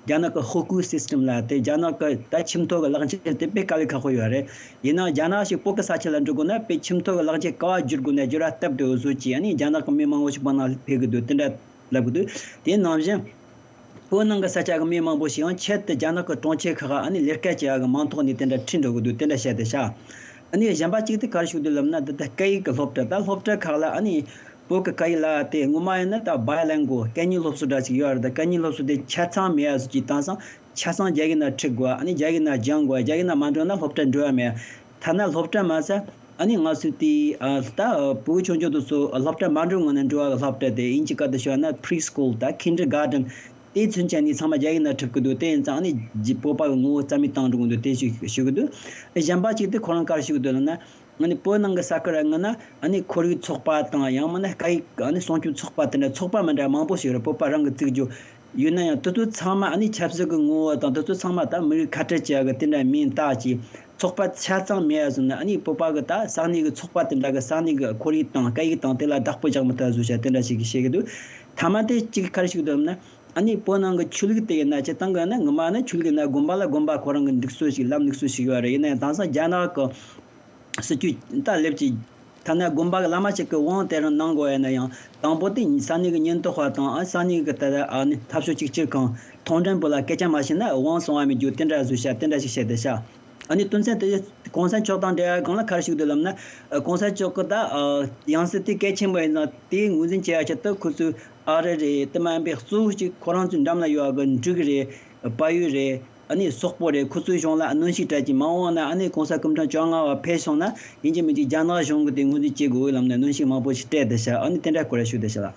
རྒྱ་ནག་གི་ཧོ་ཀུ་སི་སི་ཊམ་ལ་དེ་རྒྱ་ནག་གི་ད་ཁྱིམ་ཐོག་གི་ལག་ཁྱེར་དེ་དཔེ་དཀའ་ལས་ཁག་པོ་ཡོད་རེད། ཡིན་ནའང་རྒྱ་ནག་ཞིག་བོད་ཀྱི་ས་ཆ་ལ་འགྲོ་དགོས་ན་དཔེ་ཁྱིམ་ཐོག་གི་ལག་ཁྱེར་ག་པར་བསྒྱུར་དགོས་ན་བསྒྱུར་བ་སྟབས་བདེ་བོ་བཟོ་བྱས་ཨ་ནི་རྒྱ་ནག་གི་མི་མང་པོ་ཞིག་བོད་ནང་ཕེབས་ཀྱི་འདུག་དེ་འདྲ་ལབ་ཀྱི་འདུག་དེ་ནང་བཞིན། བོད་ནང་གི་ས་ཆ་གི་མི་མང་པོ་ཞིག་ཡང་ཆེད་དུ་རྒྱ་ནག་གི་གྲོང་ཁྱེར་ཁག་ཨ་ནི་ལས་ཀ་བྱེད་ཡག་གི་མིང་ཐོག་ནས་དེ་འདྲ་ཁྲིད་འགྲོ་གི་འདུག་དེ་འདྲ་བཤད་དེ་ཤག་ཨ་ནི་གཞན་པ་གཅིག་དེ་ག་རེ་ཞུ་འདོད་ལབ་ན། འདི་ལྟར་སྐད་ཡིག་གི་སློབ་གྲྭ། ད་སློབ་གྲྭ་ཁག་ལ་ཨ་ནི་བོད་ཀྱི་སྐད་ཡིག་ལ་དེ་སྔོན་མ་ཡིན་ན་ད་བྷའི་ལིང་གུ་སྐད་གཉིས་སློབ་གསོ་འདྲ་ཞིག་ཡོད་རེད། ད་སྐད་གཉིས་སློབ་གསོ་དེ་ཆ་ཚང་མེད་ཡ་བཟོ་གི་དེང་སང་ཆ་ཚང་རྒྱ་ཡིག་ནང་ཁྲིད་དགོས། ཨ་ནི་རྒྱ་ཡིག་ནང་སྦྱང་དགོས། རྒྱ་ཡིག་ནང་མ་འགྲོ་ན་སློབ་གྲྭ་འགྲོ་ཡ་མེད། ཐ་ན་སློབ་གྲྭ་མ་ཟད་ཨ་ནི་ང་ཚོའི་དེ་ཨ་ད་བུ་གུ་ཆུང་ཆུང་དེ་ཚོ་སློབ་གྲྭ་མ་འགྲོ་སྔོན་ནས་འགྲོ་བ་གི་སློབ་གྲྭ་དེ་དབྱིན་ཇི་སྐད་དུ་ཞུ་བ་ན་pre school དང་kindergarten དེ་ཚུན་ཆད་ནས་ཚང་མ་རྒྱ་ཡིག་ནང་ཁྲིད་ཀྱི་འདུག་དེ་ཡིན་ཙང་ཨ་ནི་རྗེ་བོད་པ་གི་ངོ་བོ་རྩ་མེད་བཏང་འགྲོ་གི་འདུག་དེ་ཞིག་ཞུ་གི་འདུག་གཞན་པ་གཅིག་དེ་ཁོ་རང་ག་རེ་ཞུ་གི་འདུག་ལབ་ན། ཨ་ནི་བོད་ནང་གི་ས་ཁུལ་ར་ངོས་ན་ཨ་ནི་ཁོར་ཡུག་ཚོགས་པ་དང་ཡང་མིན་ན་སྐད་ཡིག་ཨ་ནི་སྲུང་སྐྱོབ་ཚོགས་པ་དེ་འདྲ་ཚོགས་པ་མི་འདྲ་མང་པོ་ཞིག་རེད། བོད་པ་རང་གི་བཙུགས་རྒྱུ། ཡོད་ན་ཡང་དེ་ཚོ་ཚང་མ་ཨ་ནི་ཆབ་སྲིད་ཀྱི་ངོ་བོ་དང་དེ་ཚོ་ཚང་མ་ད་མི་རིགས་ཁ་བྲལ་བྱེད་ཡག་གི་དེ་འདྲ་མིང་བཏགས་ཀྱིས་ཚོགས་པ་ཆ་ཚང་མེད་ཡ་བཟོས་ནས་ཨ་ནི་བོད་པ་གི་ད་ས་གནས་ཀྱི་ཚོགས་པ་དེ་འདྲ་གི་ས་གནས་ཀྱི་ཁོར་ཡུག་དང་སྐད་ཡིག་དང་དེ་ལ་བདག་པོ་རྒྱག་མི་ཐུབ་བཟོ་བྱ་དེ་འདྲ་ཞིག་གིས་བཤད་ཀྱི་འདུག་ཐ་མ་དེ་གཅིག་ག་རེ་ཞིག་འདུག་ན། ཨ་ནི་བོད་ནང་གི་ཆོས་ལུགས་དེ་ཡིན་ན་སྤྱིར་བཏང་གི་ན་ངོ་མ་ནི་ཆོས་ལུགས་ཡིན་ན་དགོན་པ་ལ་དགོན་པ་ཁོ་རང་གི་སྒྲིག་སྲོལ་ཞིག་ལམ་སྒྲིག་སྲོལ་ཞིག་ཡོད་རེད། ཡིན་ན་ཡང་དེང་སང་རྒྱ་ནག་གི་སྲིད་ཇུས་ད་སླེབས་ཀྱི། ཐ་ན་དགོན་པ་གི་བླ་མ་ཞིག་གི་དབང་དེ་རང་གནང་དགོས་ཡ་ན་ཡང་དང་པོ་དེ་ས་གནས་ཀྱི་ཉེན་རྟོག་པ་དང་ཨ་ས་གནས་ཀྱི་ད་ལྟ་ཨ་ནི་འཐབ་ཕྱོགས་གཅིག་གྱུར་ཁང་མཐོང་མགྲོན་པོ་ལ་སྐད་ཆ་མ་བཤད་ན་དབང་སོང་བ་མི་རྒྱུ་དེ་འདྲ་བཟོ་བྱ་དེ་འདྲ་ཞིག་བཤད་དེ་ཤག་ཨ་ནི་དོན་ཚན་དེ་གོང་ས་མཆོག་དང་འབྲེལ་བ་སྒང་ལ་ག་རེ་ཞིག་འདུག་ལབ་ན། གོང་ས་མཆོག་གི་ད་ཡང་སྲིད་དེ་གལ་ཆེན་པོ་ཡིན་ཙང་དེ་ངོས་འཛིན་བྱེད་ཡ་ཆེད་དུ་ཁོ་ཚོས་ཨ་རི་རེད། དེ་མ་ཡིན་པའི་གཙོ་བོ་གཅིག་ཁོ་རང་ཚོའི་འགྲམ་ལ་ཡོད་པ་གི་འབྲུག་རེད། བལ་ཡུལ་རེད། ཨ་ནི་སོག་པོ་རེད། ཁོ་ཚོའི་གཞུང་ལ་གནོན་ཤུགས་སྤྲད་ཀྱི་མ་འོངས་ན་ཨ་ནི་གོང་ས་སྐུ་ཕྲེང་བཅོ་ལྔ་པ་ཕེབས་སོང་ན་ཡིན་གཅིག་མིན་གཅིག་རྒྱ་ནག་གཞུང་གི་དེ་ངོས་འཛིན་བྱེད་དགོས་ལབ་ནས་གནོན་ཤུགས་མང་པོ་ཞིག་སྤྲད་བསྡད་ཤག་ཨ་ནི་དེ་འདྲ་སྐོར་ཞུ་བསྡད་ཤག་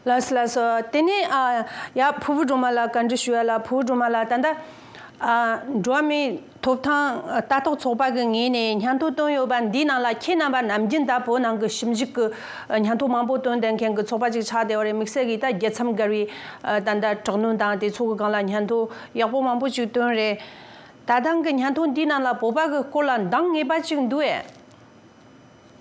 ལགས། ལགས་སོ་ལགས་སོ། དེ་ནས་ཨ་ཡ་ཕུར་བུ་སྒྲོལ་མ་ལགས་བཀའ་འདྲི་ཞུ་ཡ་ལ། ཕུར་བུ་སྒྲོལ་མ་ལགས་ད་ལྟ་ཨ་འགྲོ་བ་མིའི་ཐོབ་ཐང་ལྟ་རྟོག་ཚོགས་པ་གི་ངོས་ནས་སྙན་ཐོ་བཏོན་ཡོད་པ་འདིའི་ནང་ལ་ཁྱེད་རྣམ་པ་ནམ་རྒྱུན་ད་བོད་ནང་གི་ཞིབ་འཇུག་གི་སྙན་ཐོ་མང་པོ་བཏོན་བསྡད་མཁན་གྱི་ཚོགས་པ་ཅིག་ཆགས་བསྡད་པ་རེད། དམིགས་བསལ་གྱིས་ད་རྒྱལ་མཚམས་བརྒལ་བའི་ཨ་ད་ལྟ་དྲག་གནོན་དང་དེ་ཚོ་གི་སྒང་ལ་སྙན་ཐོ་ཡག་པོ་མང་པོ་ཅིག་བཏོན་རེད། ད་ཐེངས་ཀྱི་སྙན་ཐོ་འདིའི་ནང་ལ་བོད་པ་གི་སྐོར་ལ་འདང་ངེས་པ་ཅིག་འདུག་ཨེ།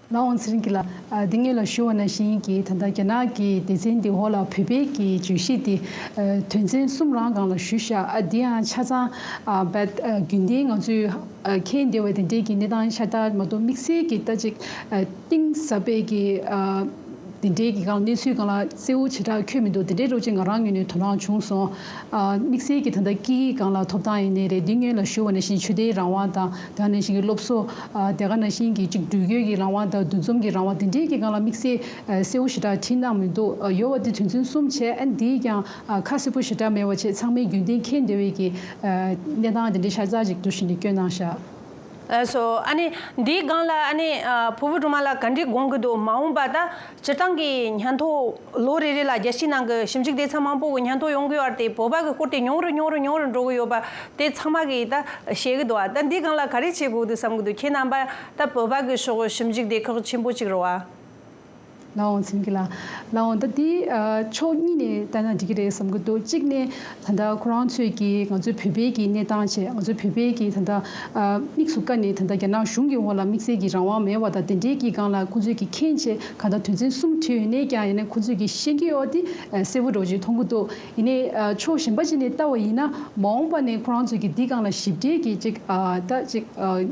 ལགས་འོང་ཚེ་རིང་གི་ལགས། ཨ་འདི་སྔོན་ལ་ཞུ་བ་ནང་བཞིན་གྱི་ད་ལྟ་རྒྱ་ནག་གི་སྡེ་ཚན་འདི་འོག་ལ་བོད་པའི་གི་བརྗོད་གཞི་འདི་ཨ་དོན་ཚན་གསུམ་རང་སྒང་ལ་ཞུས་བཞག་ཨ་འདི་ཡང་ཆ་ཚང་ཨ་བད་ཨ་རྒྱུན་ལྡན་ང་ཚོས་ཨ་མཁྱེན་བསྡད་པའི་དེ་འདྲའི་གི་གནས་སྟངས་ཤ་སྟག་མ་གཏོགས་དམིགས་བསལ་གྱི་ད་ཅིག་ཨ་གཏིང་ཟབ་པའི་གི་ཨ་དེ་འདྲའི་གི་སྒང་གནས་ཚུལ་སྒང་ལ་གསལ་བོ་ཞེ་དྲག་འཁོད་མི་འདུག་དེ་འདྲའི་རོགས་ཅིག་ང་རང་ངོས་ནས་དོ་སྣང་བྱུང་སོང་། ཨ་དམིགས་བསལ་གྱི་ད་ལྟ་སྐད་ཡིག་སྒང་ལ་ཐོབ་ཐང་ཡིན་ནའི་རེད། འདི་སྔོན་ལ་ཞུ་བ་ནང་བཞིན་ཆོས་དད་རང་དབང་དང་དེ་ནང་བཞིན་གྱི་སློབ་གསོ་ཨ་དེ་ག་ནང་བཞིན་གྱི་ཅིག་འགྲུལ་སྐྱོད་ཀྱི་རང་དབང་དང་འདུ་འཛོམས་ཀྱི་རང་དབང་དེ་འདྲའི་གི་སྒང་ལ་དམིགས་བསལ་ཨ་གསལ་བོ་ཞེ་དྲག་བྲིས་གནང་མི་འདུག་ཨ་ཡོད་པ་དེ་དོན་ཚན་གསུམ་བྱས། ཨ་འདིས་ཀྱང་ཨ་ཁ་གསལ་པོ་ཞེ་དྲག་མེད་པ་བྱས། ཚང་མས་རྒྱུན་ལྡན་མཁྱེན་བསྡད་པའི་གི་ཨ་གནས་སྟངས་དེ་འདྲའི་ཤ་ཚ་ཅིག་འདུག་བཞིན་དུ་བསྐྱོན་གནང་ཤག་ཨ་སོ་ཨ་ནི་འདིའི་སྒང་ལ་ཨ་ནི་ཨ་ཕུར་བུ་སྒྲོལ་མ་ལགས་ག་འདྲའི་དགོངས་ཀྱི་འདུག་མ་འོངས་པ་ད་སྤྱིར་བཏང་གི་སྙན་ཐོ་ལོ་རེ་རེ་ལ་རྒྱལ་སྤྱིའི་ནང་གི་ཞིབ་འཇུག་སྡེ་ཚན་མང་པོ་གི་སྙན་ཐོ་ཡོང་གི་ཡོད་རེད་དེ། བོད་པ་གི་སྐོར་དེ་ཉུང་རུ་ཉུང་རུ་ཉུང་རུ་འགྲོ་གི་ཡོད་པ་དེ་ཚང་མ་གིས་ད་ཤེས་ཀྱི་འདུག་ཨ་ད་འདིའི་སྒང་ལ་ག་རེ་བྱེད་དགོས་འདུག་བསམ་གྱི་འདུག་ཁྱེད་རྣམ་པ་ད་བོད་པ་གི་ཕྱོགས་ཞིབ་འཇུག་སྡེ་ཁག་ཆེན་པོ་ཅིག་རེད་བ། ལགས་འོང་། འཛིན་གྱི་ལགས། ལགས་འོང་། ད་འདི་ཨ་ཕྱོགས་གཉིས་ནས་བལྟས་ན་འགྲིག་གི་རེད་བསམ་གྱི་འདུག་གཅིག་ནས་ད་ལྟ་ཁོ་རང་ཚོས་ཀྱིས་ང་ཚོའི་བོད་པའི་གི་གནས་སྟངས་བྱས། ང་ཚོའི་བོད་པའི་གི་ད་ལྟ་ཨ་དམིགས་སུ་བཀར་ནས་ད་ལྟ་རྒྱ་ནག་གཞུང་གི་འོག་ལ་དམིགས་བསལ་གྱི་རང་དབང་མེད་པ་དང་དེ་འདྲའི་གི་སྒང་ལ་ཁོ་ཚོས་ཀྱིས་མཁྱེན་བྱས་གང་ལྟར་དོན་ཚན་གསུམ་བྲིས་ཡོད་ནའི་ཀྱང་ཡིན་ན་ཁོ་ཚོས་ཀྱིས་ཤེས་ཀྱི་ཡོད་དེ་ཨ་གསལ་པོ་འདྲ་བོ་ཅིག་མཐོང་གི་འདུག་ཡིན་ནའི་ཨ་ཕྱོགས་གཞན་པ་ཅིག་ནས་ལྟ་བ་ཡིན་ན་མ་འོངས་པ་ནས་ཁོ་རང་ཚོས་ཀྱིས་འདི་སྒང་ལ་ཞིབ་ཕྲའི་གི་ཅིག་ཨ་ད་ཅིག་ཨ།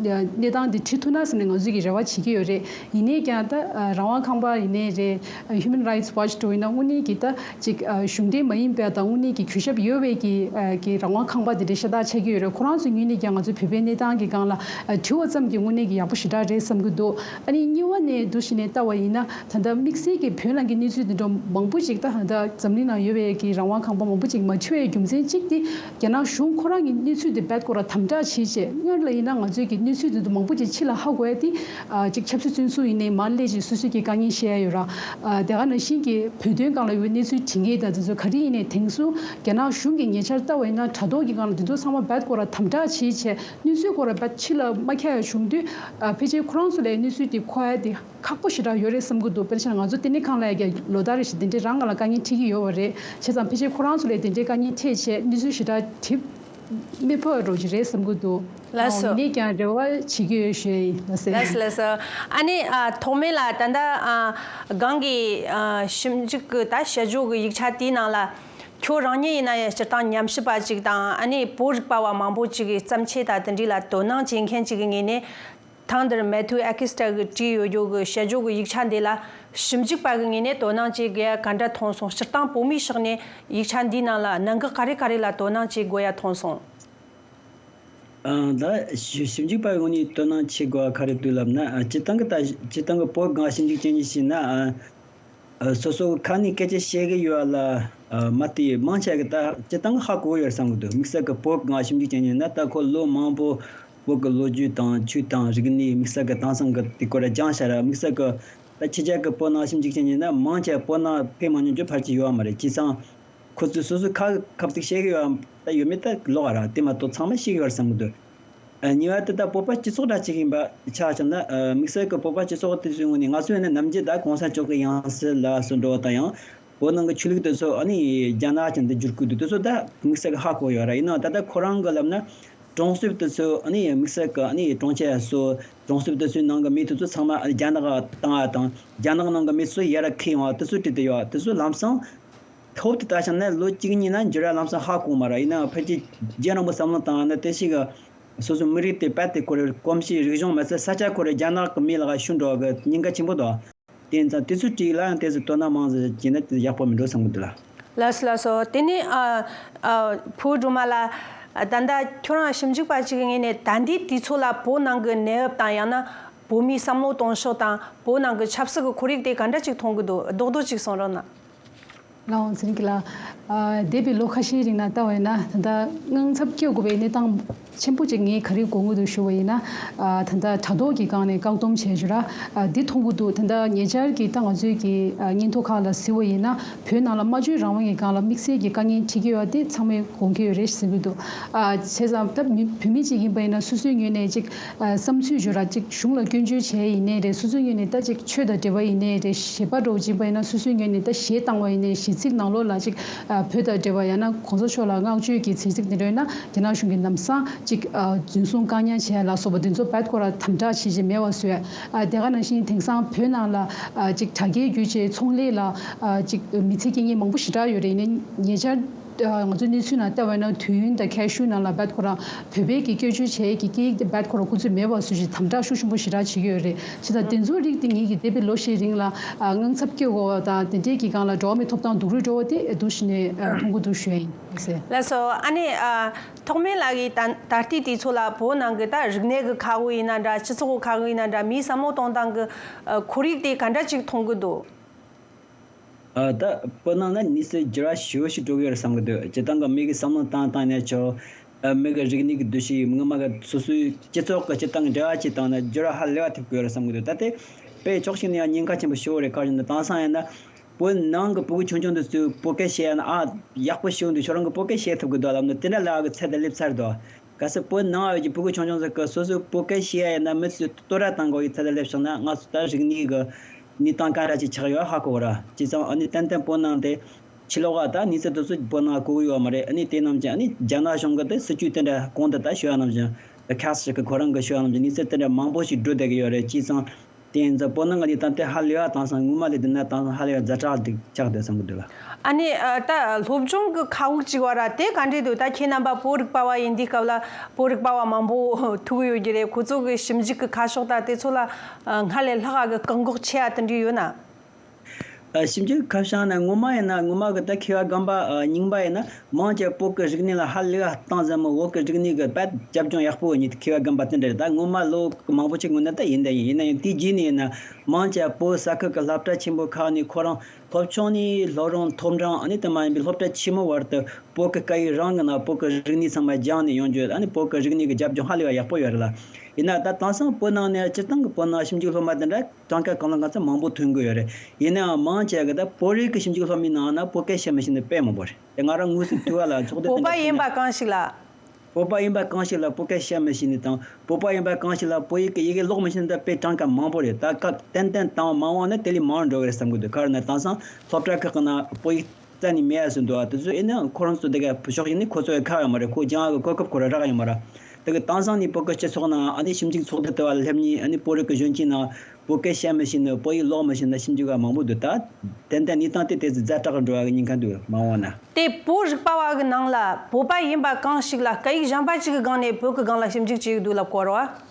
གནས་སྟངས་འདི་འཁྲིད་ཐུབ་ན་བསམ་ནས་ང་ཚོས་ཀྱི་རེ་བ་བྱེད་ཀྱི་ཡོད་རེད། ཡིན་ནའི་ཀྱང་ད་རང་དབང་ཁང་པ་ཡིན་ནའི་རེད། Human Rights Watch འདྲ་ཡིན་ན་དངོས་གནས་ཀྱི་ད་ཅིག་གཞུང་འབྲེལ་མ་ཡིན་པ་དང་དངོས་གནས་ཀྱི་གུས་ཞབས་ཡོད་པའི་གི་གི་རང་དབང་ཁང་པ་དེ་འདྲ་ཤ་སྟག་ཆགས་ཀྱི་ཡོད་རེད། ཁོ་རང་ཚོའི་ངོས་ནས་ཀྱང་ང་ཚོའི་བོད་པའི་གནས་སྟངས་ཀྱི་སྒང་ལ་དྲི་བ་ཙམ་གྱི་དངོས་གནས་ཀྱི་ཡག་པོ་ཞེ་དྲག་རེད་བསམ་གྱི་འདུག་ཨ་ནི་གཉིས་པ་ནས་འདུག་བྱས་ནས་ལྟ་བ་ཡིན་ན་ད་ལྟ་དམིགས་བསལ་གྱི་བོད་ནང་གི་གནས་ཚུལ་འདི་འདྲ་མང་པོ་ཅིག་ད་ད་ལྟ་འཛམ་གླིང་ནང་ཡོད་པའི་གི་རང་དབང་ཁང་པ་མང་པོ་ཅིག་མ་འཁྲི་བའི་རྒྱུ་མཚན་གཅིག་དེ། རྒྱ་ནག་གཞུང་ཁོ་རང་གི་གནས་ཚུལ་དེ་རྦད་ཁོ་རང་དམ་དྲག་བྱེད་བྱས། སྔར་ལ་ཡིན་ན་ང་ཚོས་ཀྱི་གནས་ཚུལ་དེ་ཚོ་མང་པོ་ཅིག་ཕྱི་ལ་ཧ་གོ་ཡ་དེ་ཨ་ཅིག་ཆབ་སྲིད་བཙོན་ཟུར་ཡིན་ནའི་མར་སླེབས་ཅིག་སོ་སོའི་གི་དཀའ་ངལ་བཤད་ཡ་ཡོད་ར། ཨ་དེ་ག་ནང་བཞིན་གྱི་བོད་དོན་སྒང་ལ་ཡོད་པའི་གནས་ཚུལ་དྲི་ངེས་དང་དེ་ཚོ་ག་རེ་ཡིན་ནའི་དེང་སང་རྒྱ་ནག་གཞུང་གི་ཉེ་ཆར་ལྟ་བ་ཡིན་ན་དྲ་ཐོག་གི་སྒང་ལ་དེ་ཚོ་ཚང་མ་རྦད་ཁོ་རང་དམ་དྲག་བྱེད་བྱས་གནས་ཚུལ་ཁོ་རང་རྦད་ཕྱི་ལ་མ་ཁྱབ་ཡ་བྱུང་དུས་ཨ་ཕལ་ཆེར་ཁོ་རང་ཚོ་ལ་གནས་ཚུལ་དེ་གོ་ཡ་དེ། ཁག་པོ་ཞེ་དྲག་ཡོད་རེད་བསམ་གྱི་འདུག་དཔེར་ན་ང་ཚོ་ལྟེ་གནས་ཁང་ལ་ཡ་ལོ་ལྟར་རེ་བཞིན་དེ་འདྲའི་རང་ང་ལ་དཀའ་ངལ་འཕྲད་ཀྱི་ཡོད་པ་རེད། བྱས་ཙང་ཕལ་ཆེར་ཁོ་རང་ཚོ་ལ་དེ་འདྲའི་དཀའ་ངལ་འཕྲད་བྱས་གནས་ཚུལ་ཞེ་དྲག་དྲི་མི་ཕོད་འགྲོ་གི་རེད་བསམ་གྱི་འདུག་ལགས་སོ། ཡིན་ནའི་ཀྱང་རེ་བ་བྱེད་ཀྱི་ཡོད་ཞུ་ཡ་ཡིན། ལགས་སེ། ལགས་སོ་ལགས་སོ། ཨ་ནི་ཨ་ཐོག་མེད་ལ་ད་ལྟ་ཨ་སྒང་གི་ཨ་ཞིབ་འཇུག་གི་ད་དཔྱད་བརྗོད་ཀྱི་ཡིག་ཆ་དེའི་ནང་ལ་ཁྱོད་རང་ཉིད་ཡིན་ན་ཡང་སྤྱིར་བཏང་ཉམས་ཞིབ་པ་ཅིག་དང་ཨ་ནི་བོད་རིག་པ་བ་མང་པོ་ཅིག་གི་བརྩམས་ཆོས་དང་དེ་འདྲ་ལ་དོ་སྣང་བྱེད་མཁན་ཅིག་གི་ངོས་ནས། ཐེངས་འདིར་མེ་ཐིའུ་ཨེ་ཀི་སི་ཊ་གིས་བྲིས་ཡོད་རྒྱུ་གི་དཔྱད་བརྗོད་ཀྱི་ཡིག་ཆ་འདི་ལ་ཞིབ་འཇུག་པ་གི་ངོས་ནས་དོ་སྣང་བྱེད་དགོས་ཡ་ག་འདྲ་མཐོང་སོང་། སྤྱིར་བཏང་བོད་མིའི་ཕྱོགས་ནས་ཡིག་ཆ་འདིའི་ནང་ལ་གནད་འགག་ག་རེ་ག་རེ་ལ་དོ་སྣང་བྱེད་དགོས་ཡ་མཐོང་སོང་། ཨ་ད་ཞིབ་ཞིབ་འཇུག་པ་གི་ངོས་ནས་དོ་སྣང་བྱེད་དགོས་པ་ག་རེ་འདུག་ལབ་ན། ཨ་སྤྱིར་བཏང་གི་ད་སྤྱིར་བཏང་གི་བོད་སྒང་ཞིབ་འཇུག་བྱེད་མཁན་ཞིག་ན། ཨ། ཨ། སོ་སོ་ཁ་ནས་སྐད་ཆ་བཤད་གི་ཡོད་ལ། ཨ། མ་དེ་མང་ཆེ་གི་ད་སྤྱིར་བཏང་ཧ་གོ་ཡོད་བསམ་གི་འདུག་དམིགས་བསལ་གི་བོད་ང་ཞིབ་འཇུག་བྱེད་ཉིན་ན་ད་ཁོ་ལོ་མང་པོ་བོད་གི་ལོ་རྒྱུས་དང་ཆོས་དང་རིག་གནས་དམིགས་བསལ་གི་དེང་སང་གི་དེ་སྐོར་སྦྱངས་ཤག་ར། དམིགས་བསལ་གི་ད་ཕྱི་རྒྱལ་གི་བོད་ནང་ཞིབ་འཇུག་བྱེད་ཉིན་ན་མང་ཆེ་བོད་ནང་ཕེབས་མ་མྱོང་རྒྱུ་ཕལ་ཆེར་ཡོད་མ་རེད། བྱས་ཙང་ཁོ་ཚོས་སོ་སོ་ཁ་ཁ་ཚིག་བཤད་གི་ཡོད་ད་ཡོད་མེད་ད་ལོགས་ར། དེ་མ་གཏོགས་ཚང་མ་ཤེས་གི་ཡོད་བསམ་གི་འདུག་ཨ། གཉིས་པ་དེ་ད་བོད་པ་སྤྱི་ཚོགས་འདྲ་ཅིག་ཡིན་པ་ཆ་བཞག་ན། ཨ། དམིགས་བསལ་གྱི་བོད་པ་སྤྱི་ཚོགས་དེ་ཚོའི་ངོས་ནས་ང་ཚོ་ཡིན་ན་ནམ་རྒྱུན་ད་གོང་ས་མཆོག་གི་ཡང་སྲིད་ལ་སོགས་འགྲོ་བ་དང་ཡང་བོད་ནང་གི་ཆོས་ལུགས་དེ་ཚོ་ཨ་ནི་རྒྱ་ནག་ཅན་དུ་བསྒྱུར་དགོས་འདུག་དེ་ཚོ་ད་དམིགས་བསལ་གྱི་ཧ་གོ་ཡོད་ར། ཡིན་ནའང་ད་ལྟ་ཁོ་རང་གི་ལབ་ན་གྲོང་གསེབ་དེ་ཚོ་ཨ་ནི་དམིགས་བསལ་གྱི་ཨ་ནི་གྲོང་ཁྱེར་སོ་གྲོང་གསེབ་དེ་ཚོའི་ནང་གི་མི་དེ་ཚོ་ཚང་མ་རྒྱ་ནག་བཏང་བ་དང་རྒྱ་ནག་ནང་གི་མི་ཚོ་ཡར་ཁྱེར་ཡོང་བ་དེ་ཚོ་བྲིས་ཏེ་ཡོད། དེ་ཚོ་ལམ་སང་ཐོབ་དེ་ལྟ་བྱས་ན་ལོ་གཅིག་གཉིས་ན་འགྱུར་བ་ལམ་སང་ཧ་གོ་མ་ར། ཡིན་ནའང་ཕལ་ཆེར་རྒྱུན་རིང་པོ་བསམ་བློ་བཏང་ན་དེ་ཞིག་གི་སོ་སོའི་མི་རིགས་དེ་རྦད་དེ་ཁོ་རའི་གོམས་གཤིས་རིག་གཞུང་མ་ཚད་ས་ཆ་ཁོ་རའི་རྒྱ་ནག་གི་མི་ལ་ཤུགས་འགྲོ་བ་གི་ཉེན་ཁ་ཆེན་པོ་འདུག་དེ་ཡིན་ཙང་དེ་ཚོའི་རིགས་ལ་ཡང་དེ་ཚོ་དོ་སྣང་མང་ཙམ་བྱས་ན་དེ་ཡག་པོ་མི་འགྲོ་བསམ་གི་འདུག་ལ། ལགས་སོ་ལགས་སོ། དེ་ནས་ཨ་ཨ་ཕུ་བོ་སྒྲོལ་མ་ལགས། ད་ལྟ་ཁྱོད་རང་ཞིབ་འཇུག་པ་ཅིག་གི་ངོས་ནས་ད་ལྟའི་དུས་ཚོད་ལ་བོད་ནང་གི་གནས་བབ་དང་ཡང་ན་བོད་མིའི་བསམ་བློ་གཏོང་ཕྱོགས་དང་བོད་ནང་གི་ཆབ་སྲིད་ཀྱི་ཁོར་ཡུག་དེ་ག་འདྲ་ཅིག་མཐོང་གི་འདུག་རྡོག་རྡོག་ཅིག་གསུང་རོགས་གནང་། ལགས་འོང་། ཚེ་རིང་སྐྱིད་ལགས། ཨ། འདས་པའི་ལོ་ཁ་ཤས་རིང་ལ་ལྟ་བ་ཡིན་ན་ད་ལྟ་དངངས་འཚབ་སྐྱེ་དགོས་པའི་གནས་སྟངས་ཆེན་པོ་ཅིག་ངས་ག་རེ་གོ་གི་འདུག་ཞུ་བ་ཡིན་ན། ཨ། ད་ལྟ་དྲ་ཐོག་གི་སྒང་ནས་བཀག་སྡོམ་བྱས་བཞག་ར། ཨ། འདི་མཐོང་གི་འདུག་ད་ལྟ་ཉེ་ཆར་གྱི་ད་ང་ཚོའི་གི་ཨ་སྙན་ཐོ་ཁག་ལ་གཟིགས་པ་ཡིན་ན་བོད་ནང་ལ་སྨྲ་བརྗོད་རང་དབང་གི་སྒང་ལ་དམིགས་བསལ་གྱི་དཀའ་ངལ་འཕྲད་ཀྱི་ཡོད་པ་དེ་ཚང་མས་དགོངས་ཀྱི་ཡོད་རེད་ཟེར་གྱི་འདུག་ཨ། བྱས་ཙང་ད་མི་བོད་མི་ཅིག་ཡིན་པ་ཡིན་ན་སོ་སོའི་ངོས་ནས་ཅིག་ཨ། བསམ་ཚུལ་བརྗོད་ར། ཅིག་གཞུང་ལ་སྐྱོན་བརྗོད་བྱས་ཡིན་ནའི་རེད། སོ་སོའི་ངོས་ནས་ད་ཅིག་ཆོས་དང་འབྲེལ་བ་ཡིན་ནའི་རེད། གཞས་པ་འདྲ་བོ་ཅིག་ཡིན་པ་ཡིན་ན་སོ་སོའི་ངོས་ནས་ད་གཞས་བཏང་བ་ཡིན་ནའི་གཞས་ཚིག་ནང་ལོགས་ལ་ཅིག་ཨ། བོད་དང་འབྲེལ་བ་ཡང་ན་གོང་ས་མཆོག་ལ་བསྔགས་བརྗོད་ཀྱི་གཞས་ཚིག་དེ་འདྲ་ཡོད་ན་རྒྱ་ནག་གཞུང་གིས་ལམ་སང་ཅིག་ཨ། འཛིན་བཟུང་བཀག་ཉར་བྱས་ལ་སོགས་པ་དེ་ཚོ་རྦད་ཁོ་རང་དམ་དྲག་བྱེད་བྱེད་མེད་པ་བཟོས། ཨ། དེ་ག་ནང་བཞིན་དེང་སང་བོད་ནང་ལ་ཨ། ཅིག་དྲ་རྒྱའི་བརྒྱུད་བྱས་ཚོང་ལས་ལ་ཨ། ཅིག་མི་ཚེ་སྐྱེལ་མཁན་མང་པོ་ཞེ་དྲག་ཡོད་རེད། ཡིན་ནའི་ཉེ་ཆར། ང་ཚོའི་གནས་ཚུལ་ནང་ལྟ་བ་ཡིན་ན་དུས་ཡུན་དང་ཁ་ཤས་ནང་ལ་རྦད་ཁོ་རང་བོད་པའི་གི་སྐྱོན་བརྗོད་བྱེད་ཀྱི་སྐད་ཡིག་དེ་རྦད་ཁོ་རང་སྐུ་ཚེ་མེད་པ་བཟོ་ཞིག་དམ་དྲག་ཤུགས་ཆེན་པོ་ཞེ་དྲག་བྱེད་ཀྱི་ཡོད་རེད། བྱས་ཙང་དེ་ཚོའི་རིགས་དེ་ངེད་ཀྱི་འདས་པའི་ལོ་ཤས་རིང་ལ་དངངས་འཚབ་སྐྱེ་དགོས་པ་དང་དེ་འདྲའི་གི་སྒང་ལ་འགྲོ་བ་མིའི་ཐོབ་ཐང་སྡུག་རུས་འགྲོ་བ་དེ་འདུག་ཞིག་ནས་མཐོང་གི་འདུག་ཞུ་ཡ་ཡིན་ཟེར། ལགས་སོ། ཨ་ནི་ཐོགས་མེད་ལགས་ཀྱིས་ད་ད་ལྟའི་དུས་ཚོད་ལ་བོད་ནང་གི་ད་རིག་གནས་ཀྱི་ཁག་དབུ་ཡིན་ན་འདྲ། སྤྱི་ཚོགས་ཀྱི་ཁག་དབུ་ཡིན་ན་འདྲ། མིའི་བསམ་བློ་གཏོང་སྟངས་ཀྱི་ཁོར་ཡུག་དེ་ག་འདྲ་ཅིག་མཐོང་གི་འདུག་ཨ། ད་བོད་ནང་ན་གནས་ཚུལ་འགྱུར་བ་ཞེ་པོ་ཞིག་འགྲོ་གི་ཡོད་རེད་བསམ་གི་འདུག་སྤྱིར་བཏང་གི་མི་གི་བསམ་བློ་བཏང་བཏང་ནས་ཆོག་ཨ། མི་གི་རིག་གནས་ཀྱི་འདུ་ཤེས། སྔོན་མ་གི་སོ་སོའི་སྤྱི་ཚོགས་ཀྱི་སྤྱིར་བཏང་གི་འབྲེལ་བ་ཅིག་བཏང་ན་འགྱུར་བ་ཧ་ལས་པ་ཐེབས་ཀྱི་ཡོད་རེད་བསམ་གྱི་འདུག་ད་དེ་དཔེ་ཕྱོགས་གཅིག་ནས་ཡང་ཉེན་ཁ་ཆེན་པོ་ཞིག་རེད། ག་རེ་ཡིན་ན། དེང་སང་ཡིན་ན་བོད་ནང་གི་ཕྲུ་གུ་ཆུང་ཆུང་དེ་ཚོས་བོད་སྐད་བཤད་ཡ་ན། ཨ། ཡག་པོ་ཤེས་འདུག་ཁྱོད་རང་གིས་བོད་སྐད་བཤད་ཐུབ་ཀྱི་འདུག་ལབ་ན། དེ་འདྲ་ལབ་ཡ་གི་ཚད་དུ་སླེབས་ཚར་འདུག་གལ་སྲིད་བོད་ནང་ཡོད་ཀྱི་ཕྲུ་གུ་ཆུང་ཆུང་ཚོ་གིས་སོ་སོའི་བོད་སྐད་བཤད་ཡ་ཡིན་ན། མི་ཚོས་བསྟོད་ར་བཏང་དགོས་ཀྱི་ཚད་ལ་སླེབས་བྱུང་ན། ང་ཚོ་ད་རིག་གནས་ཀྱི་གནས་སྟངས་ག་འདྲ་ཅིག་ཆགས་ཡོད་ཧ་གོ་གི་རེད། བྱས་ཙང་ཨ་ནི་ཏན་ཏན་བོད་ནང་དེ་ཕྱི་ལོགས་ལ་ད་གནས་ཚུལ་དེ་ཚོ་བོད་ནང་གོ་གི་ཡོད་མ་རེད། ཨ་ནི་དེ་རྣམས་ཀྱིས་ཨ་ནི་རྒྱ་ནག་གཞུང་གི་དེ་སྲིད་ཇུས་དེ་འདྲ་གོང་དུ་ད་ཞུ་ཡ་ནང་བཞིན། ཁ་སང་གི་ཁོ་རང་གིས་ཞུ་ཡ་ནང་བཞིན་གནས་ཚུལ་དེ་འདྲ་མང་པོ་ཞིག་འགྲོ་བསྡད་ཀྱི་ཡོད་རེད། བྱས་ཙང་དེ་ཡིན་ཙང་བོད་ནང་གི་གནས་སྟངས་དེ་ཧ་ལས་པ། དེང་སང་སྔོན་མ་ལས་བསྡུར་ན་དེང་སང་ཧ་ལས་པ་ཛ་དྲག་ཅིག་ཆགས་བསྡད་བསམ་གྱི་འདུག་ལ། ཨ་ནི་ཨ། ད་སློབ་སྦྱོང་གི་མཁའ་དབུགས་གཅིག་པ་ར་དེ་ག་འདྲས་འདུག་ད་ཁྱེད་རྣམ་པ་བོད་རིག་པ་བ་ཡིན་དུས་སྐབས་ལ་བོད་རིག་པ་བ་མང་པོ་ཐུག་གི་ཡོད་ཀྱི་རེད། ཁོ་ཚོ་གི་ཞིབ་འཇུག་གི་ཁ་ཕྱོགས་ད་དེ་ཚོ་ལ་ཨ། སྔར་ལས་ལྷག་ག་གི་བཀག་འགོག་ཆེ་བ་དེ་འདྲས་ཡོད་ན། ཨ། ཞིབ་འཇུག་ཁ་བྱང་ན་སྔོན་མ་ཡིན་ན། སྔོན་མ་གི་ད་མཁས་པ་རྒན་པ་ཨ། རྙིང་པ་ཡིན་ན། མང་ཆེ་བོད་ཀྱི་རིག་གནས་ལ་ཧ་ལས་པ་གཏིང་ཟབ་མོ། བོད་ཀྱི་རིག་གནས་ཀྱི་དཔེ་རྒྱབ་ལྗོངས་ཡག་པོ་ཡོད་མཁན་མཁས་པ་རྒན་པ་དེ་འདྲ་རེད། ད་སྔོན་མ་ལོ་མང་པོ་ཅིག་སྔོན་ན་ད་ཡིན་ད་ཡིན། ཡིན་ན་ཡང་དེའི་རྗེས་ནས་ཡིན་ན། མང་ཆེ་བ་བོད་ས་ཁུལ་གྱི་སློབ་གྲྭ་ཆེན་པོ་ཁག་ནས་ཁོ་རང་སློབ་ཆུང་ནས་སློབ་རིམ་མཐོ་འབྲིང་། ཨ་ནི་དེ་མ་ཡིན་པའི་སློབ་གྲྭ་ཆེན་མོ་བར་དུ་བོད་ཀྱི་སྐད་ཡིག་རང་གི་ནང་བོད་ཀྱི་རིག་གནས་ཚང་མ་སྦྱངས་ནས་ཡོང་རྒྱུ། ཨ་ནི་བོད་ཀྱི་རིག་གནས་ཀྱི་རྒྱབ་ལྗོངས་ཧ་ལས་པ་ཡག་པོ་ཡོད་རེད་ལ། ཡིན་ན་ད་དེང་སང་བོད་ནང་ནས། སྤྱིར་བཏང་གི་བོད་ནང་ཞིབ་འཇུག་སློབ་མ་དེ་འདྲ་གྲངས་ཀ་གང་ལ་གང་འཚམ་མང་པོ་ཐོན་གྱི་ཡོད་རེད། ཡིན་ནའང་མང་ཆེ་གི་ད་བོད་རིགས་ཀྱི་ཞིབ་འཇུག་སློབ་མའི་ནང་ན་བོད་སྐད་བཤད་མི་ཤེས་ནི་དཔེ་མང་པོ་རེད། དེ་ང་རང་དངོས་སུ་ཐུག་པ་ལ་ཚོགས་སྡེ་བོད་དེ་པ་འདྲ་ཡིན་ཐུག་པ་ན། གང་ཞིག་ལ། བོད་པ་ཡིན་པ་གང་ཞིག་ལ་བོད་སྐད་བཤད་མི་ཤེས་ནི་དང་། བོད་པ་ཡིན་པ་གང་ཞིག་ལ་བོད་ཡིག་གི་ཡི་གེ་ཀློག་མི་ཤེས་ནི་ད་དཔེ་གྲངས་ཀ་མང་པོ་རེད། ད་སྐབས་ཏན་ཏན་དང་མ་འོངས་ན་དེ་ལས་མང་རུ་འགྲོ་གི་རེད་བསམ་གི་འདུག་ག་རེ་ན་དེང་སང་སློབ་གྲྭ་ཁག་གི་ནང་བོད་ཡིག་རྩ་ནས་མེད་ཡ་ཟིན་འདུག་ཨ། དེ་ཚོ་ཡིན་ན་ཁོ་རང་ཚོ་དེ་ག་ཕྱོགས་ཡིན་ནི་ཁོ་ཚོ་ཡི་ཁ་ཡོད་མ་རེད། ཁོ་སྦྱང་ཡ་གི་གོ་སྐབས་ཁོ་རང་རག་ཡོད་མ་རེད། དེ་གི་དེང་སང་ནས་བོད་ཀྱི་སྤྱི་ཚོགས་ནང་ཨ་ནི་ཞིབ་འཇུག་ཚོགས་སྡེ་དེ་བ་ལ་སླེབས་ནས། ཨ་ནི་བོད་རིགས་ཀྱི་གཞོན་སྐྱེས་ནང་བོད་སྐད་བཤད་མི་ཤེས་ནི། བོད་ཡིག་ཀློག་མི་ཤེས་ནི་ཞིབ་འཇུག་པ་མང་པོ་འདུག་ད་ཏན་ཏན་གནས་སྟངས་དེ་དེ་ཙི་ཛ་དྲག་འགྲོ་བ་གི་ཉེན་ཁ་འདུག་མ་འོངས་ན། དེ་བོད་རིག་པ་བ་གི་ནང་ལ་བོད་པ་ཡིན་པ་གང་ཞིག་ལ་སྐད་ཡིག་གཞན་པ་ཅིག་གི་སྒང་ནས་བོད་ཀྱི་སྒང་ལ་ཞིབ་འཇུག་བྱེད་ཀྱི་འདུག་ལབ་དགོས་རེད་བ།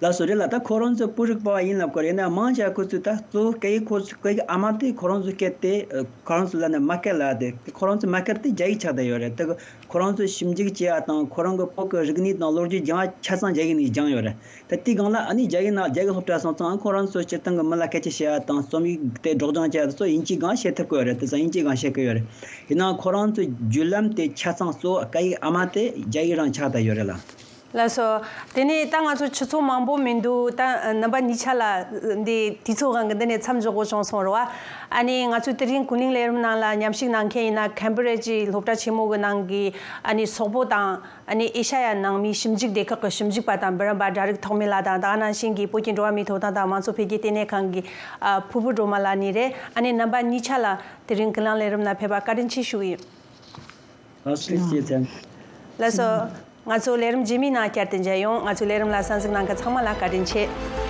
ལགས་སོ། རེད་ལ། ད་ཁོ་རང་ཚོ་བོད་རིག་པ་བ་ཡིན་ལབ་དགོས་རེད། ཡིན་ན་མང་ཆེ་བ་ཁོ་ཚོས་ད་གཙོ་བོ་སྐད་ཡིག་ཁོ་ཚོ་སྐད་ཡིག་ཨ་མ་དེ་ཁོ་རང་ཚོའི་སྐད་དེ། ཨ། ཁོ་རང་ཚོ་ལ་ནི་མ་སྐད་ལ་དེ། ཁོ་རང་ཚོའི་མ་སྐད་དེ་རྒྱ་ཡིག་ཆགས་བསྡད་ཡོད་རེད། དེ་གི་ཁོ་རང་ཚོས་ཞིབ་འཇུག་བྱེད་ཡ་དང་། ཁོ་རང་གི་བོད་ཀྱི་རིག་གནས་དང་ལོ་རྒྱུས་སྦྱང་ཡ་ཆ་ཚང་རྒྱ་ཡིག་ནས་སྦྱངས་ཡོད་རེད། ད་དེའི་སྒང་ལ་ཨ་ནི་རྒྱ་ཡིག་ནང་རྒྱ་གི་སློབ་གྲྭ་སོང་ཙང་། ཁོ་རང་ཚོ་སྤྱིར་བཏང་གི་མི་ལ་སྐད་ཆ་བཤད་ཡ་དང་རྩོམ་ཡིག་དེ་སྒྲོག་སྦྱང་བྱེད་ཡ་དེ་ཚོ་དབྱིན་ཇིའི་སྒང་བཤད་ཐུབ་ཀྱི་ཡོད་རེད། དེ་ཚོ་དབྱིན་ཇིའི་སྒང་བཤད་ཀྱི་ཡོད་རེད། ཡིན་ནའང་ཁོ་རང་ཚོའི་བརྒྱུད་ལམ་དེ་ཆ་ཚང་གཙོ་བོ་སྐད་ཡིག་ཨ་མ་དེ་རྒྱ་ཡིག་རང་ཆགས་བསྡད་ཡོད་རེད་ལ། ལགས་སོ། དེ་ནས་ད་ང་ཚོ་ཆུ་ཚོད་མང་པོ་མི་འདུག་ད་རྣམ་པ་གཉིས་ཆ་ལ་འདི་དུས་ཚོད་དབང་གིས་འདི་ནས་མཚམས་འཇོག་དགོས་བྱུང་སོང་རེད་བ། ཨ་ནི་ང་ཚོས་དེ་རིང་ཀུན་གླེང་ལས་རིམ་ནང་ལ་མཉམ་ཞུགས་གནང་མཁན་ཡིན་ན། ཁེམ་བྷི་རི་ཇི་སློབ་གྲྭ་ཆེན་མོ་གི་ནང་གི་ཨ་ནི་སོག་པོ་དང་། ཨ་ནི་ཨེ་ཤ་ཡ་ནང་མིའི་ཞིབ་འཇུག་སྡེ་ཁག་གི་ཞིབ་འཇུག་པ་དང་འབུམ་རམས་པ་སྒྲ་རིག་ཐོགས་མེད་ལགས་དང་། དེ་ག་ནང་བཞིན་གྱི་བོད་ཀྱི་འགྲོ་བ་མིའི་ཐོབ་ཐང་དང་མང་གཙོ་འཕེལ་རྒྱས་ལྟེ་གནས་ཁང་གི་ཨ་ཕུར་བུ་སྒྲོལ་མ་ལགས་གཉིས་རེད། ཨ་ནི་རྣམ་པ་གཉིས་ཆ་ལ་དེ་རིང་ཀུན་གླེང་ལས་རིམ་ནང་ཕེབས་པ་བཀའ་དྲིན་ཆེ་ཞུ་གི་ཡིན། ལགས་སོ། ཞེས་བྱས་ཙང་། ལགས་སོ། ང་ཚོ་ལས་རིམ་རྗེས་མའི་ནང་བསྐྱར་དུ་མཇལ་ཡོང་། ང་ཚོའི་ལས་རིམ་ལ་གསན་གཟིགས་གནང་མཁན་ཚང་མ་ལ་བཀའ་དྲིན་ཆེ།